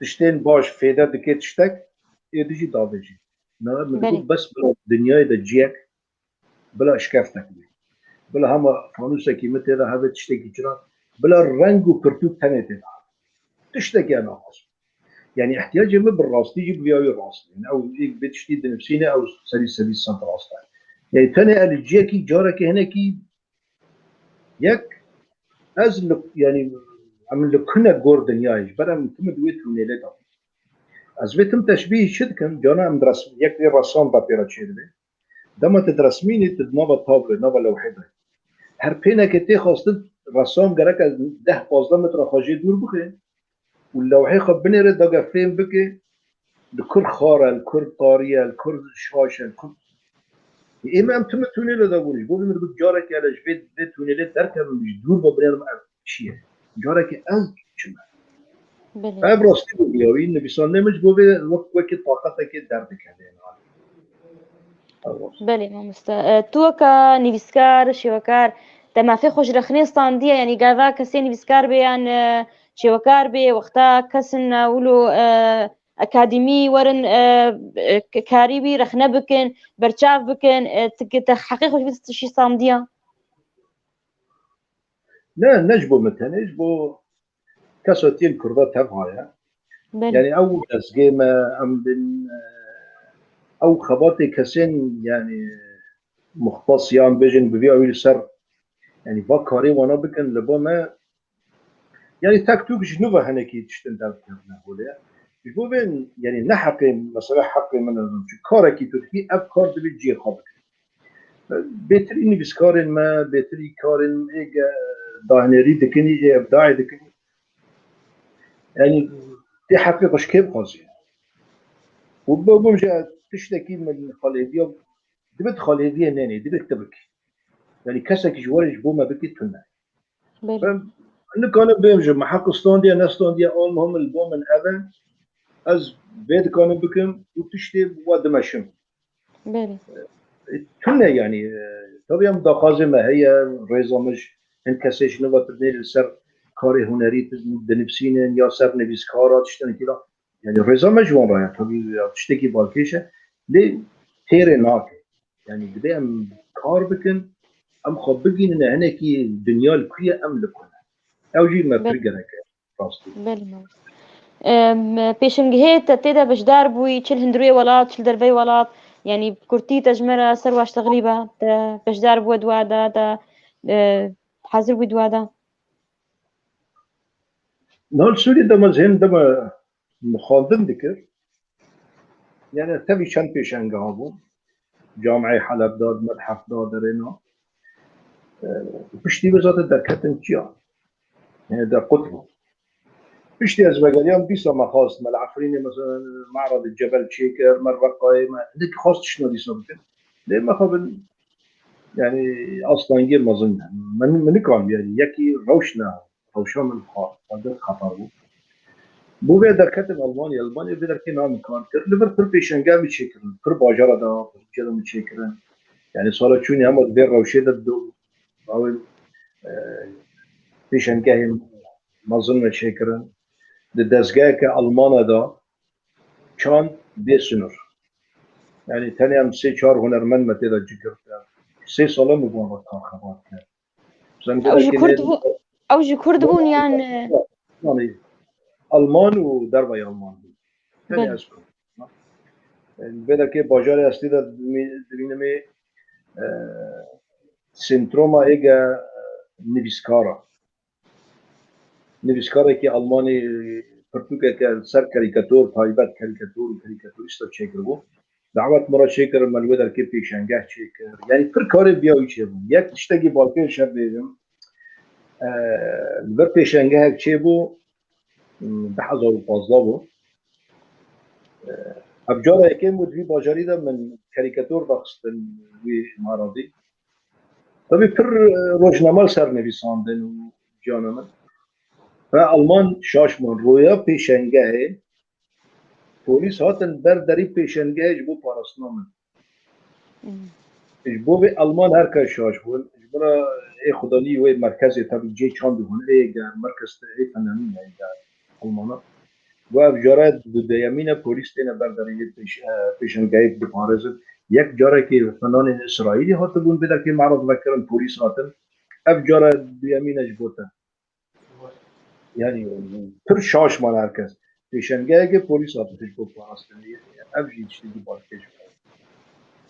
Tiştên baş fêde dike tiştek, êdî jî davêjî. Na, min digot, belê, bes bila dinyayê de ciyek, bila şkeftek bê. Bila hema fanûsekî min tê de hebe tiştekî çira, bila reng û pirtûk tenê tê de hebe. Tiştekî ez naxwazim. Yanî ihtiyacê min bi rastî jî bi viya wî rast e. Yanî ew ê vê tiştî dinivîsîne, ew serî sedî sed rast e. Yanî tenê ez li ciyekî carekê hinekî yek, ez li, yanî em li kune gor dinyayê, ji ber em tim di wê tûnêlê de. Ez vê tim teşbîhî çi dikim? Cana em diresim, yek vê resam de pê re çêdibe. Dema tu diresmînî, tu di nava tabloyê, nava lewhê de. Her pêneke tê xwestin, resam gerek ez deh pazdeh metre xwe jê dûr bixe û lewhê xwe binêre, dage fêm bike, li kur xar e, li kur tarî ye, li kur şaş e, li kur. Ê me em tim tûnêlê de bûn. Ji bo vê min digot, carekê hele ji vê, vê tûnêlê derkevim, ji dûr ve binêrim ev çi ye? Carekê ez çi me? Belê. Ev rastî bû, ya wî nivîsandinê min ji bo vê wek, wekî taqetekê derdikeve. Ev rast. Belê, mamoste. E, tu weka nivîskar, şêwekar, te mafê xwe ji rexnê standiye, yanî gava kesê nivîskar bê yan, e, şêwekar bê, wexta kesin, e, wilo, e, akademî werin, e, e, k-, karî wî rexne bikin, berçav bikin, e, tu, te heqê xwe ji vî tiştî standiya? Ne, ne ji bo min tenê, ji bo kesatiyên Kurda tevha ye. Belê. Yanî ew dezgê me, em bin, e, ew xebatê kesên, yanî muxtas yan bêjin bi vî awî li ser, yanî va karê wana bikin li ba me, yanî tek tûk ji nû ve hinekî tiştin derdikevine holê. Ji bo vê, yanî ne heqê, mesela heqê min e, çi karekî tu dikî, ev kar divê cihê xwe bike. Bêtirî nivîskarên me, bêtirî karên ê ge dahinerî dikin, ê ebdayê dikin. Yanî Tê heqê xwe ji kê bixwazî? Û bibim ji tiştekî min xalêdiya, dibe tu xalêdiyê nenê, dibe tu bikî. Yanî kesekî ji warê ji bo me bikî tune. Belê. Ben nikanim bêm ji me heq standiye, nestandiye, almuhim li bo min ev e. Ez vê dikanim bikim û tiştê wa dimeşim. Belê. E, tune yanî, e, tabii em daxwazê me heye, rêza me ji hin kesê ji nava tu nêrî li ser karê hunerî tu dinivîsînin ya ser nivîskara tiştekî de. Yanî rêza me ji wan re ye, tabii ya tiştekî balkêş e. Lê têrê nake. Yanî dibe em kar bikin, em xwe bigihînine hinekî dinya li ku ye, em li ku ne. Ew jî me pir Belê. gerek e. Rastî. Belê mamoste. Em, pêşengehê te tê de beşdar bûyî, çi li hundirê welat, çi li derveyê welat, yanî bi kurtî te ji me re ser wa ştexilî be, te beşdar bûye di wa de, te, e, hazir bûyî di wa de? Niha li Sûriyê de me zihên dema xwendin dikir. Yani tevî çend pêşengeha bû. Camiyê Heleb de, Medhef de, derêna. E, piştî wê zaten derketin çiya. Yani de qut bû. Piştî ez vegeriyam dîsa me xwest, me li Efrînê mesela Me'rad Cebel çêkir, me Reqayê me, hinek xwest tiştna dîsa bikin. Lê mexabin, yani astengiyê mezin ne. Min, min nikand yani yekî rewş ne. Rewşa min xwe, xwendin xeter bû. Bo vê derketim Almanya, Almanya vê derkê niha min kar kir. Li vir pir pêşenge min çêkirin. Pir bajara de, pir cihê min çêkirin. Yani sala çûnê hema di vê rewşê de do-, ew, e, pêşengehên mezin me çêkirin. Di dezgeheke Almana de çand bê sinûr. Yani tenê em sê çar hunermend me tê de cih girtin. Sê sala min van re kar xebat kir. Ew ji Kurd bû, ew ji Kurd bûn yan, e? Yani Alman û dervayê Alman bûn. Tenê Belê. ez Kurd. Yani vê derkê bajarê ez tê de dimî-, dimînimê, e, sentroma êge, e, nivîskara. Nivîskarekî Almanî pirtûkeke li ser karîkator, taybet karîkator û karîkatorîsta çêkiribû. Dawet min re çêkir, me li wê derkê pêşengeh çêkir. Yanî pir karê biya wî çêbû. Yek tiştekî balkêş ez bêjim, e, li vir pêşengehek çêbû, hmm, du hezar û pazdeh bû. E, ev cara yekem bû di vî bajarî de min karîkator vexistin wî Me'radî. Tabii pir, e, rojname li ser nivîsandin û ciyana min. Ve Alman şaş bûn. Roya pêşengehê polîs hatin ber derî pêşengehê ji bo parastina min. Hmm. Ji bo vê Alman her kes şaş bûn. Ji bo re ê xudanî wê merkezê tabii cê çandî hûn ê ger merkez te ê fenemî ne ger Almana. Û ev cara duyemîn e polîs têne ber derê yê pêş-, e, pêşengehê diparêzin. Yek carekê fenanên Îsraîlî hatibûn vê derkê Me'rad vekirin, polîs hatin. Ev cara duyemîn e ji bo te. Yani pir şaş man her kes. Pêşengeheke polîs hatin ji bo parastinê. Ev jî tiştekî balkêş bû.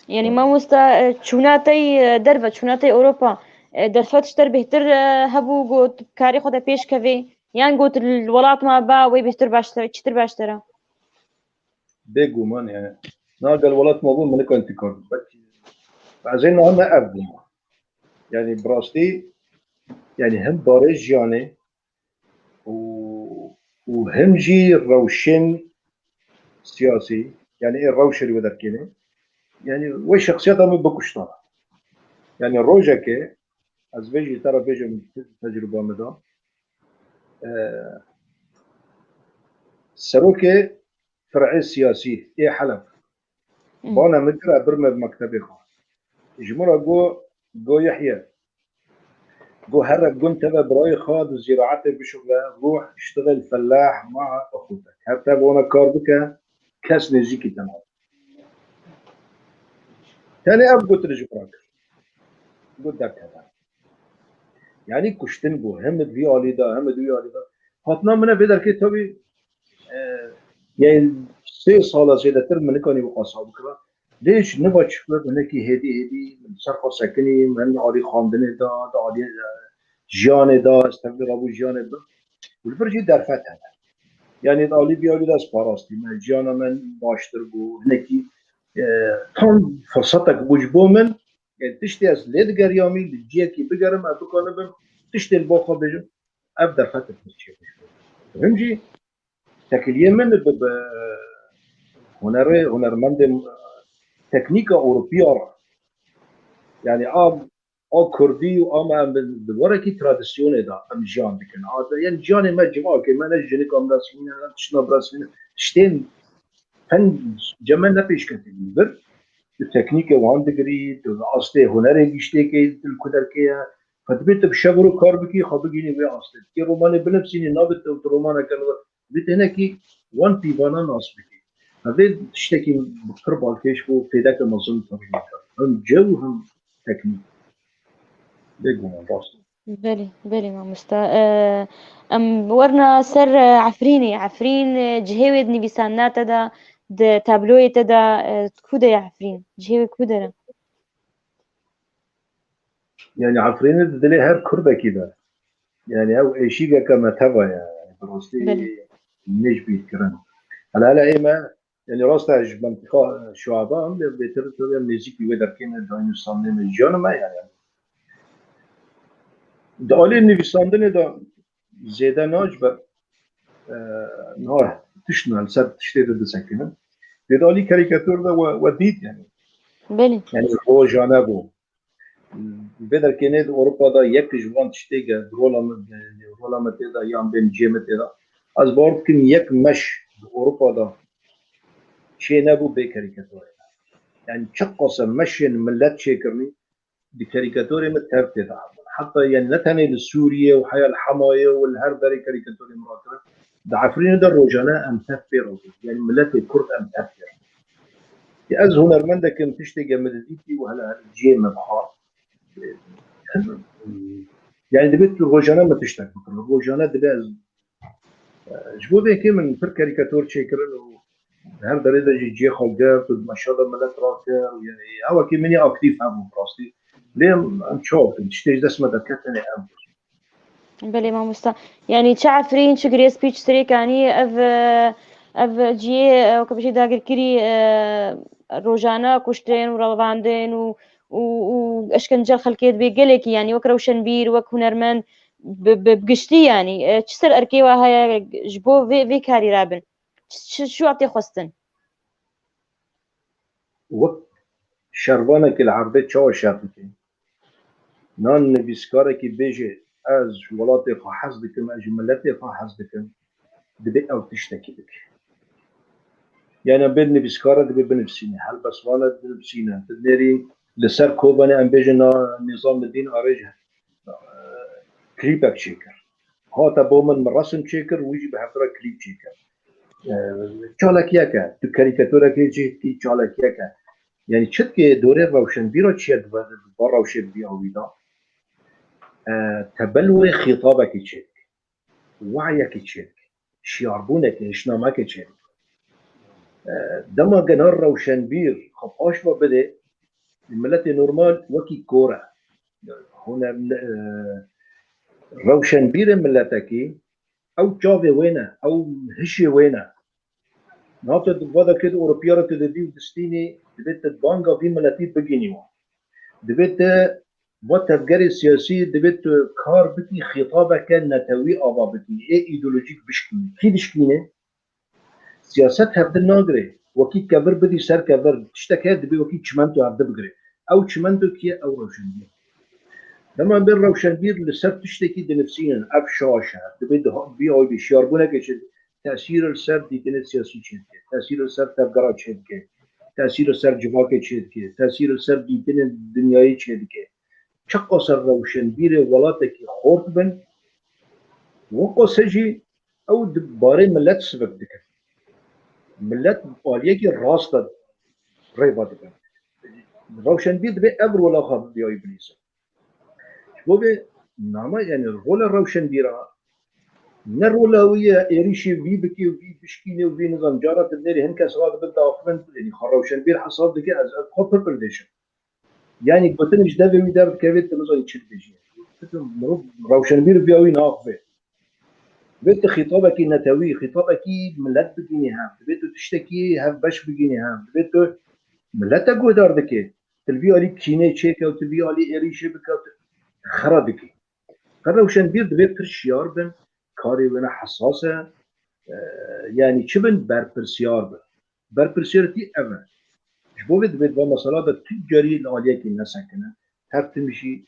Yanî mamosta, e, çûna te yî, e, derve, çûna te yî Ewropa, e, derfet ji te re bêhtir, e, hebû got karê xwe de pêş kevê? Yan got li welat me ba wê bêhtir baştir, çitir baştir e? Bêguman yani. Na gel welat me bû, min nikan tî kar. Belkî ez ê niha ne ev bûma. Yani bi rastî, yani hem barê jiyanê û, û hem jî rewşên siyasî, yani ê rewşê li wê derkênê, yani wê şexsiyeta min bikuştana. Yani rojekê, ez vê jî te re bêjim tecrûba min de, e, serokê fir'ê siyasî ê Heleb, Hmm. bana min kir, e, bir me bi mektebê xwe. Ji min re got, got Yehye, got here gund teve birayê xwe di zîraetê bişuxle, ruh iştixil fellah maa ixûtek. Her tev wana kar bike, kes nêzîkî te nabe. Tenê ev gotin ji min re kir. Got derkeve. Yani kuştin bû. Hem di vî alî de, hem di wî alî de. Hatina min e vê derkê tabii, e, yani sê sala zêdetir min nikanî wî qasa bikira. Lê ji niva çi hinekî hêdî hêdî min ser xwe sekinî, min alî xwendinê de, di alî, e, jiyanê de, ez tevlî rabû jiyanê de. Û li vir jî derfet hene. Yani di alî vî alî de ez parastî me, jiyana me baştir bû, hinekî, e, tam firsetek bû ji bo min, yani tiştê ez lê digeriyamî, li ciyekî bigerim, ez bikanibim, tiştê li bo xwe bêjim, ev derfetê pir çêbû. Muhim jî, Tekiliyê min bi, bi hunerê, hunermendê teknîka Ewropiya re. Yani a, a Kurdî û a me em bi, bi warekî tradisyonê de em jiyan dikin. A, yani jiyanê me civakê me ne jinika em resmîne, ne tiştna em resmîne. Tiştên pence me ne pêşketî min vir. Tu teknîkê wan digirî, tu astê hunerê giştê kê, tu li ku derkê ye. Fe dibê tu bi şev û roj kar bikî, xwe bigihînî wê astê. Kê romanê binivîsînî, nabê tu, tu romaneke nû. Dibê tu hinekî wan pîvana nas bikî. Ev ê tiştekî pir balkêş bû, fêdeke mezin tabî nake. Hem cew hem teknîk. Bêguman rast e. Belê, belê mamosta. Ee, em werna ser, e, Efrînê. Efrîn, e, cihê wê di nivîsandina te de, di tabloyê te de, e, ku de ye Efrîn? Cihê wê ku de ne? Yani Efrînê di dilê her Kurdekî de. Yani ew êşîgeke me teva ye. Yani bi rastî Belê. Nêj bîrkirin. Hele hele ê me, yani rast e ji mentiqa şuaba em lê bêtir tabii em nêzîkî wê derkê me dayîn û sandê me jiyanê me yani. Di alî nivîsandinê de zêde nacibe, e, niha tişt me li ser tiştê de disekinin. Lê di alî karîkatur de we, we dît yani. Belê. Yani rojane bû. Vê derkê nê di Ewropa de yek ji van tiştê ge rola min, rola min tê de yan bên cihê min tê de. Ez bawer dikim yek meş di Ewropa de çê nebû bê karîkaturê. Yani çiqas e meşên millet çêkirinî, di karîkatorê min tev tê de hebûn. Heta yani ne tenê li Sûriyê û heya li Hemayê û li her derê karîkatorê min rakirin. Di Efrînê de rojane em tev pê re bûn. Yani miletê Kurd em tev pê re bûn. Ya ez hunermendek im, tiştê ge min didîtî û hele hele cihê min xwar. Yani dibe tu rojane min tiştek bikirim. Rojane dibe ez Ji bo vê yekê min pir karîkator çêkirin û her derê de jî cihê xwe girt û di meşa de milet rakir û yani ewekî min yê aktîf hebû bi rastî. Lê em, em çawa bikin? Tiştê ji dest me derket tenê em bikin. Belê mamosta. Yani çi Efrîn, çi Girêspî, çi Sirêkanî ev, e, ev cihê, e, weke bijî dagirkirî, e, rojane kuştin û revandin û, û, û eşkence xelkê dibê gelekî, yani wek rewşenbîr, wek hunermend, bi, bi, bi giştî yani, e, çi ser erkê we heye ji bo vê, vê karî rabin? Çi, çi, çi tê xwestin? Wek şervanekî li erdê çawa şer dike? Nan nivîskarekî bêje, ez ji welatê xwe hez dikim, ez ji miletê xwe hez dikim, dibê ew tiştekî bike. Yani bê nivîskar e, dibê binivîsîne, helbestvan e, binivîsîne. Tu dinêrî li ser kovenê em bêjin na Nîzamedîn Arêj, e, klîpek çêkir. Hate bo min, min resim çêkir, wî jî bi hev re klîp çêkir. E, çalekiyek e. Tu karîkaturekê çêdikî, çalekiyek e. Yani çi dikê dorê rewşenbîra çi ye di va, di va rewşê bi vî awî de? E, te belwê xîtabekê çêdike. Wehyekê çêdike. Şiyarbûnekê, hişnamekê çêdike. E, dema gena rewşenbîr xwe paş ve bidê, miletê normal wekî kor e. Huner, e, rewşenbîrê miletekî ew çavê wê ne, ew hişê wê ne. Niha tu di va derkê de Ewropiya re tu didî û distînî, divê tu banga vî miletî bigihînî wan. Divê tu va tevgerê siyasî, divê tu kar bikî, xîtabeke netewî ava bikî, ê îdeolojîk bişkînî. Kî dişkîne? Siyaset hevdil nagire. Wekî kevir bidî ser kevir, tiştek heye dibê wekî çimento hevdil bigire. Ew çimento kî ye? Ew rewşenbîr. Dema em bên rewşenbîr li ser tiştekî dinivîsînin, ev şaş e, dibê di ha-, vî awî bê şiyarbûnekê çi, tesîr li ser dîtinê siyasî çêdike, tesîr li ser tevgera çêdike, tesîr li ser civakê çêdike, tesîr li ser dîtinê dinyayê çêdike. Çiqas e rewşenbîrê welatekî xort bin, wiqas e jî ew di barê milet sivik dikin. Milet bi aliyekî rast de rêva dibin. Rewşenbîr dibê ev rola xwe bi vî awî bilîzin. Ji bo vê nama, yani rola rewşenbîra ne rola wî ye êrîşê vî bikê û vî bişkînê û vî nizam. Cara tu dinêrî hin kes radibin diaxivin, yani xwe rewşenbîr hesab dike, ez, ez xwe pir pir dêşim. Yani gotin ji devê wî derdikeve, tu nizanî çi dibêjî. Tu mirov rewşenbîr bi vî awî naaxive. Divê tu xîtabekî netewî, xîtabekî milet bigihînî hev. Divê tu tiştekî hevbeş bigihînî hev. Divê tu milete guhdar dike. Tu li vî alî kînê çêke û tu vî alî êrîşê bike û tu xera dike. Her rewşenbîr divê pir şiyar bin, karê wê ne hesas e. e, yanî çi bin, berpirsiyar bin. Berpirsiyarîtî ev e. Ji bo vê divê di va mesela de tu carî li aliyekî nesekine. Her tim jî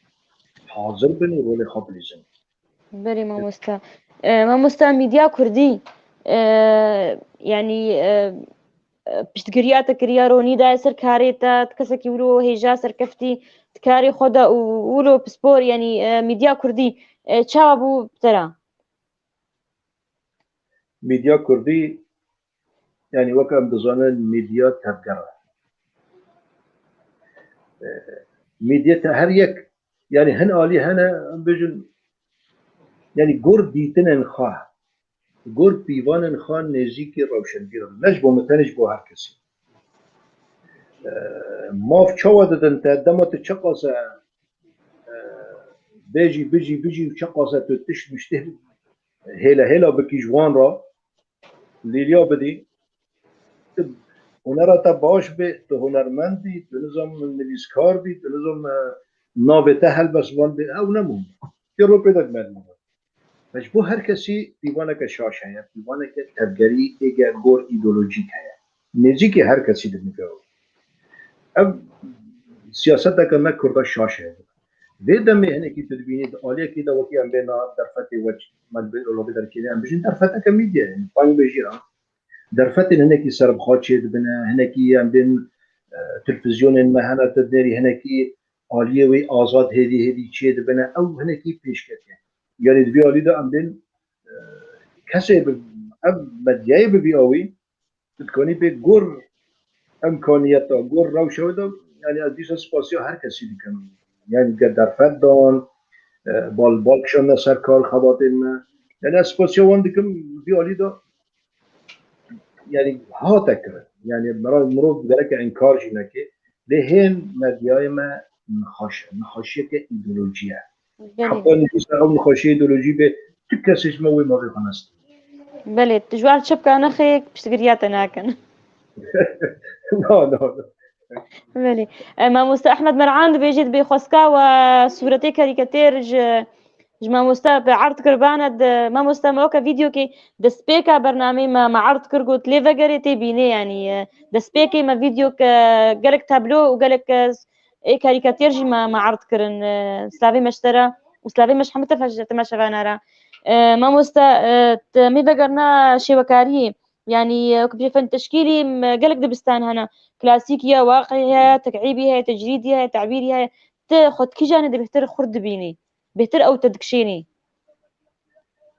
hazir bin û rolê xwe bilîzin. Belê mamosta. E, mamosta, mîdya kurdî, e, yanî, e, e, piştgiriya te kiriya ronî daye ser karê te, tu kesekî wilo hêja serkeftî di karê xwe de û wilo pispor, yanî, e, mîdya kurdî, e, çawa bû bi te re? Mîdya kurdî, yanî wek em dizanin, mîdya tevger e. E, mîdya te her yek, yanî hin alî hene, em bêjin, yanî gor dîtinên xwe, gor pîvanên xwe nêzîkî rewşenbîran, ne ji bo min tenê, ji bo her kesî. E, maf çawa didin te, dema tu çiqas e, e, bêjî, bijî, bijî û çiqas e tu tişt miştê hêle hêla bikî ji wan re, lîliya bidî, tu hunera te baş bê, tu hunermend bî, tu nizam nivîskar bî, tu nizam, e, navê te helbestvan bê, ew ne mumkin. Tê ro pê de dimedin. Ji bo her kesî pîvaneke şaş heye, pîvaneke tevgerî êge gor îdeolojîk heye. Nêzîkî her kesî dibîne. Ev siyaseteke me Kurda şaş heye. Vê demê hinekî tu dibînî di aliyekî de wekî em bê na derfetê we me dibê olavê derkêne, em bijîn derfeteke mîdya ye, yanî pangbêjî ya. Derfetên hinekî serbixwe çê dibine, hinekî em bên, e, televîzyonên me hene, tu dinêrî hinekî aliyê wê azad hêdî hêdî çê dibine, ew hinekî pêşketî ye. Yanî di vî alî de em bên, e, kesê bi, ev medyayê bi vî awî, tu dikanî bê gor imkaniyeta, gor rewşa wê de, yanî ez dîsa spasiya her kesî dikim. Yanî ger derfet dan, e, bal, bal kişandine ser kar xebatên me. Yanî ez spasiya wan dikim, vî alî de, yanî hate kirin. Yanî mera-, mirov gereke înkar jî neke. Lê hên medyayê me nixweş e. Nixweşiyeke îdeolojî ye. Belê. Heta nivîsa ew nixweşiya îdeolojî bê, tu kesê ji me wê mavê xwe nestin. Belê, tu ji wan çi bika nexê, piştgiriya te nakin. Na, na, na. Belê. E, mamoste Ehmed Mer'an dibêjî, dibê xwestka we sûretê karîkatêr ji, ji mamoste bi erd kiribane, di mamoste me weke vîdeokê destpêka bernameyê me, me erd kir, got lê vegerê tê bînê, yanî, e, destpêkê me vîdeok, e, gelek tablo û gelek, e, ê karîkatêr jî me, me erd kirin, e, slavê me ji te re û slavê me ji hemî tefe-, temeşevana re. E, mamoste, e, te mê vegerna şêwekariyê, yanî, e, wek bêjin fen teşkîlî, m, gelek dibistan hene. Klasîk ye, waqî heye, tek'îbî heye, tecrîdî heye, tebîrî heye. Tu xwe di kîjanê de bêhtir xurt dibînî? Bêhtir ew te dikişênî?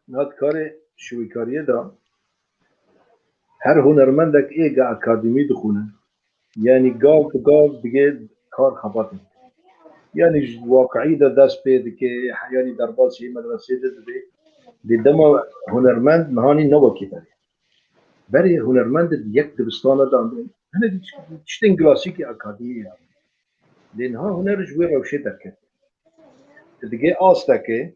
Niha di karê şêwekariyê de her hunermendek ê ge akademî dixwîne, yanî gav bi gav digê kar xebatê. Yanî ji waqiî de dest pê dike, yanî derbasî medresê de dibe. Lê dema hunermend nihanî ne wekî berê. Berê hunermend di yek dibistana de, hinek tiştên klasîkî akademî ye. Lê niha huner ji wê rewşê derket. Tu digê astekê,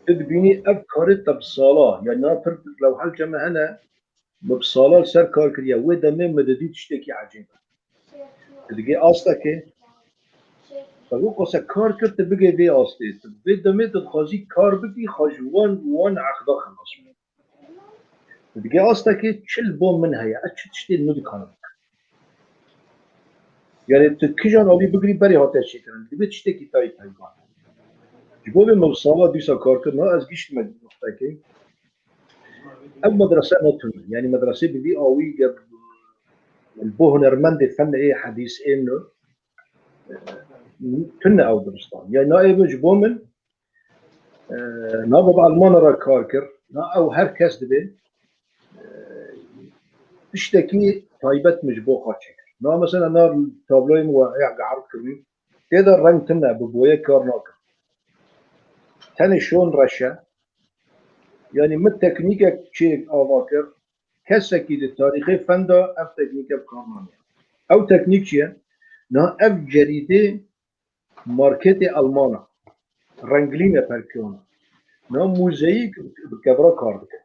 tu dibînî ev karê te bi sala, ya niha pir lewhel ceme hene, min bi sala li ser kar kiriye, wê demê min didî tiştekî ecêb e. Tu digê astekê, te wê qase kar kir, tu bigê vê astê. Tu vê demê tu dixwazî kar bikî, xwe ji wan, wan eqda xilas bikî. Digê astekê çi li bo min heye, ez çi tiştên nû dikarim bikim. Yanî tu kijan alî bigirî berê hate çêkirin, divê tiştekî tayî tayî bane. Ji bo vê min sala dîsa kar kir, niha ez gihîştime nuqtekê. Ev medrese ne tune. Yanî medresê bi vî awî ge li bo hunermendê fen ê hedîs ên nû tune ew dibistan. Yanî na ê ji bo min E, na bi Almana re kar kir. Na ew her kes dibê, e, tiştekî taybet min ji bo xwe çêkir. Na mesela na tabloyê min we ya erd kirin. Tê de reng tune, bi boye kar nakin. Tenê şon reş e. Yanî min teknîkek çê ava kir. Kesekî di tarîxê fen de ev teknîke bi kar naniye. Ew teknîk çi ye? Na ev cerîdê marketê Alman e. Renglîn e perkiyona. Na muzeyîk bi kevra kar dike.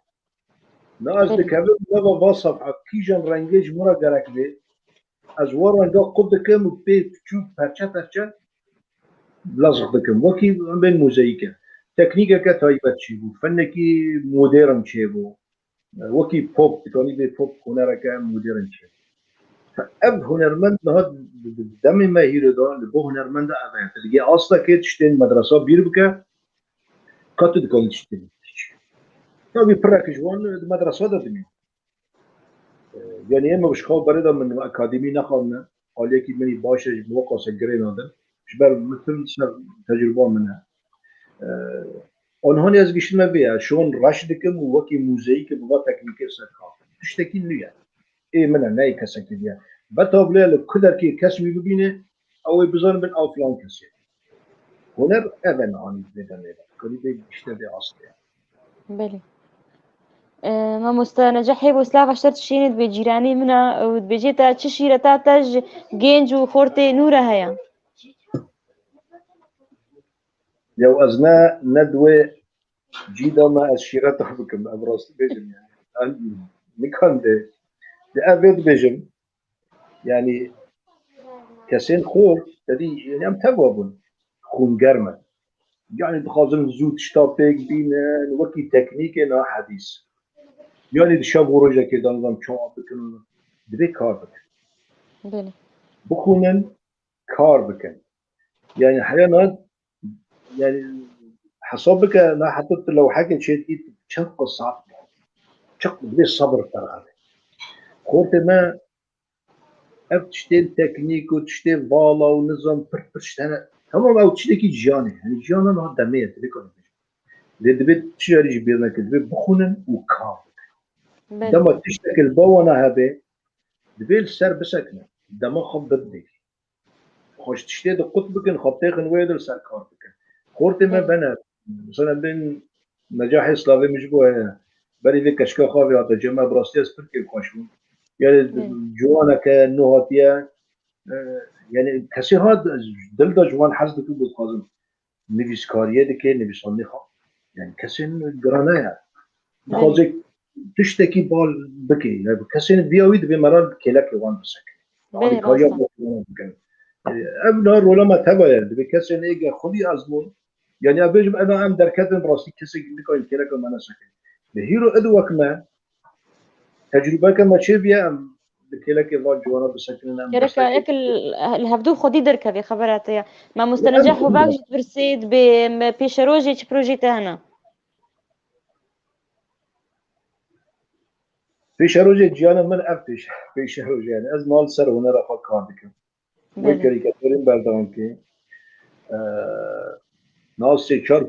Na ez dikevim nava va sefha kîjan rengê ji min re gerek bê. Ez wa renga qut dikim û pê çû perçe perçe lezq dikim. Wekî em bên muzeyîk e. Teknîkeke taybet çêbû. Fenekî modern çêbû. Wekî pop, dikanî bê pop hunereke modern çi. Ev hunermend niha di, di, di demê me hîrê de, li bo hunermenda ev e. Tu digê astekê tiştên medresa bîr bike, ka tu dikanî tiştên. Tabî pirek ji wan di medresa de dimîn. Yanî ême ji xwe berê de min akademî nexwendine. Aliyekî min î baş e, ji bo qase girê nadin. Ji ber min tim ser tecrûba min e. Ee, Onhanî ez giştime vê ya. Şon reş dikim û wekî muzeyîk bi va teknîkê ser kar. Tiştekî nû ye. Ê min e, ne yê kesekî diye. Ve tabloya li ku derkê kes wî bibîne, ew ê bizanibin ew filan kesê. Huner ev e nihanî vê demê de. Kurî bê gişte vê astê. Belê. E, mamoste Neceh, hêbo silav eşter tişînê dibê cîranê min e û dibêjê te çi şîreta te ji gênc û xortê nû re heye? Yew ez ne, ne di wê cî de me ez şîreta bikim, ev rastî bêjim yani. Em nikandê. Di ev vê dibêjim, yani kesên xort, tedî, yani em teva bûn. Xûngerm e. Yani dixwazin zû tişta pêk bînin, wekî teknîkê na hedîs. Yani di şev û rojekê de nizam çawa bikin, divê kar bikin. Belê. Bixwînin, kar bikin. Yani heya na, yani hesab bike, na heta tu lewheke çêdikî çend qas saet, çend divê sebir ferqe be. Xortê me ev tiştên teknîk û tiştê vala û nizam pir pir tişt hene. Tamam, ew tiştekî jiyanê. Yani jiyana niha demê ye, divê kar bikin. Lê divê tu çi carî ji bîr neke, divê bixwînin û kar bikin. Belê. Dema tiştek li ba wana hebe, divê li ser bisekine. Dema xwe bidin. Xwe ji tiştê de qut bikin, xwe têxin wê de li ser kar bikin. Xortê me Belê. bene, mesela bên Necahê slavê min ji bo heye. Berî vê keçika xwe vê hate cem, ev rastî ez pir kêfxweş bûm. Yani Belê. ciwaneke nû hatiye, e, yani kesê hat, ez dil de ji wan hez dikim û dixwazim. Nivîskariyê dike, nivîsandinê xwe. Yani kesên girane ye. Belê. Dixwaze tiştekî bal bike. Yani kesên viya wî divê meral kêlekê wan bisekine. Belê, Alîkariya rast e. Wan bikin. E, ev na rola me teva ye. Divê kesên êge xwedî ez bûn. Yani ev bêjim, ena em derketin rastî kesek nikayî kêleka me nesekine. Lê hîro id wek me, tecrûbeke me çêbiye, em li kêlekê van ciwana bisekinin, em Gerek e destekê ek li, li hevdû xwedî derkevê xebera te ye. Mamoste Necah Hovak jî dipirsê, dibê me pêşerojê çi projeyê te hene? Pêşerojê ciyana min ev pêş-, pêşerojê yani. Ez mal ser hunera xwe kar dikim. Wê Belê. karîkatorên berdewam kê. Ee, Niha sê çar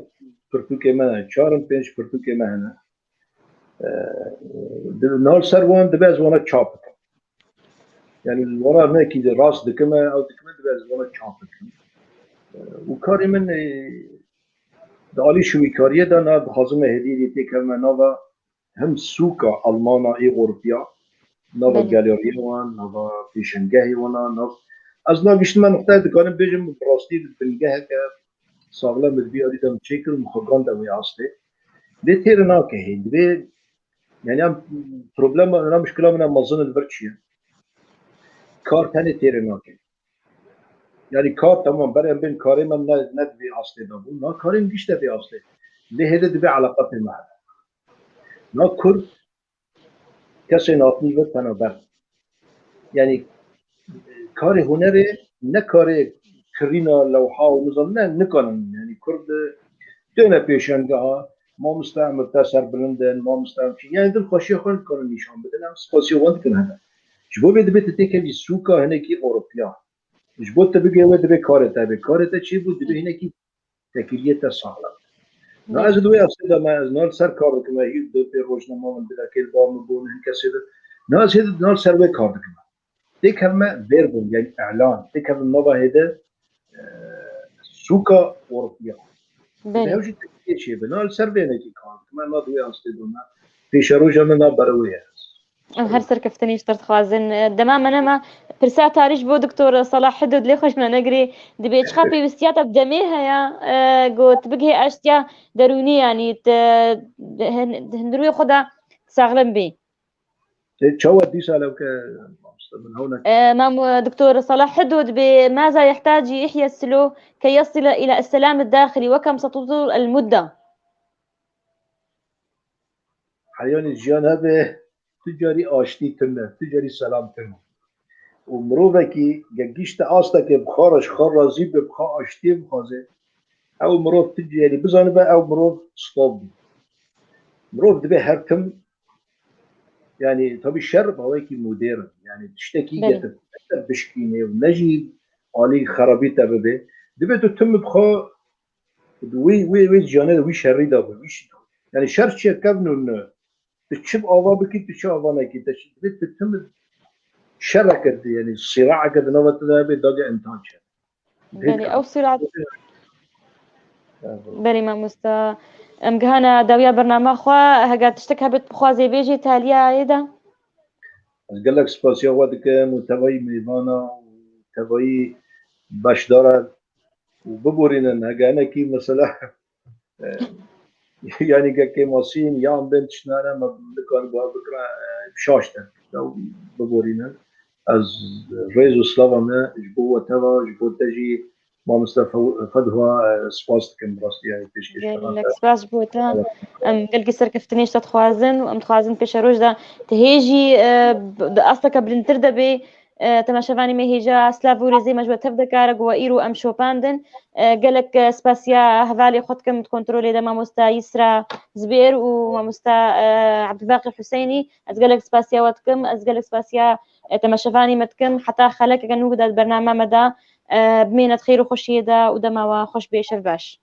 pirtûkê me hene, çar in pênc pirtûkê me hene. Ee, di-, niha li ser wan dibe ez wana çap bikim. Yani wana nekî de rast dikime, ew dikime dibe ez wana çap bikim. Ee, û karê min, e, di alî şûmîkariyê de na dixwazime hêdî hêdî têkevime nava him sûka Almana ê Ewropiya, nava Belê. galeriyê wan, nava pêşengehê wana, nav. Ez na giştime nuqteyê dikarim bêjim, bi rastî bingeheke saxlem bi vî alî de min çêkir û min xwe gand wê astê. Lê têrê nake hê. Divê, yani em problema, na muşkila min a mezin li vir çi ye? Kar tenê têrê nake. Yani kar tamam, berê em bên karê me ne, ne di vê astê de bû. Na karê min gişte vê astê. Lê hêdî divê eleqatê me hebe. Na Kurd kesên hatinî ve penaber. Yani karê hunerê ne karê kirîna lewha û nizam ne, nikanin. Yani Kurd têne pêşengeha, mamoste em te serbilind in, mamoste em çi. Yani dilxweşiya xwe dikanin nîşan bidin, em spasiya wan dikin hene. Ji bo vê divê tu têkevî sûka hinekî Ewropiya. Ji bo te bigê wê divê karê te bê. Karê te çê bû, divê hinekî tekiliyê te saxlem. Na ez di wê astê de me, ez na li ser kar dikim, hîv du pê rojnama min bide kêl ba min bûn, hin kesê de. Na ez hê di na li ser wê kar dikim. Têkevme vêr bûn, yani elan. Têkevim nava hêde, e, sûka Ewropiya. Belê. Ew jî tekiliyê çê be. Na li ser vênekî kar dikim. Na di wê astê de me. Pêşeroja min na berewê ye. Em her serkeftinî ji te dixwazin. Dema me nema pirsa tarî ji bo Doktor Salah Hidû dilê xwe ji me negirê. Dibê çiqa pêwistiya te bi demê heye, e, got bigihê aştiya derûnî, yanî te di hin-, di hundirûyê xwe de saxlem bî. E, çawa dîsa lewke, mamoste, min hew neke. E, mam, e, Doktor Salah Hidû dibê ماذا يحتاج يحيى السلو كي يصل إلى السلام الداخلي وكم ستطول المدة؟ Heyanî jiyan hebe, tu carî aştî tune, tu carî selam tune. Û mirovekî ge gişte asteke bi xwe re, ji xwe razî be, bi xwe aştiyê bixwaze, ew mirov tu carî bizanibe, ew mirov stop bû. Mirov dibe her tim, yani tabî şer bawekî modern, yani tiştekî Belê. Gete bişkîne û ne jî alî xerabî te bibe. Dibe tu tim bi xwe wê, wê, wê jiyane de wî şerî de be, wî şî. Yani şer çi ye kevn û ne? Tu çi ava bikî, tu çi ava nekî, te şî. Dibe tu tim şereke de, yani sîraeke de nava te de hebe, dage imtihan çi. Belê, ew sîra Belê mamosta. Em gihana dawiya bernama xwe, hega tiştek hebit bixwazê bêjî taliyayê de. Ez gelek spasiya we dikim û tevayî mêvana û tevayî beşdara û biborînin hege hinekî mesela, e, yani ge kêmasîn yan bên tiştnane me nikan guha bikira, e, şaş te. Ew biborînin. Ez rêz û slava me ji bo we teva, ji bo te jî mamoste Fe-, Fedwa, e, spas dikim, rastî yani pêşkêş Gelek spas ji bo te. Em gelkî serkeftinê ji te dixwazin û em dixwazin pêşeroj de tu hê jî, e, bi-, di asteke bilindtir de bê, e, temaşevanê me hêja silav û rêzê me ji we tev dikare ku we îro em şopandin. E, gelek, e, spasiya hevalê xwe dikim di kontrolê de mamosta Yisra Zibêr û mamosta, e, Ebdulbaqî Huseynî. Ez gelek spasiya we dikim, ez gelek spasiya, e, temaşevanê me dikim. Heta xelekeke nû de di bernama me de, e, bimêne di xêr û xweşiyê de û dema we xweş bê, şev baş.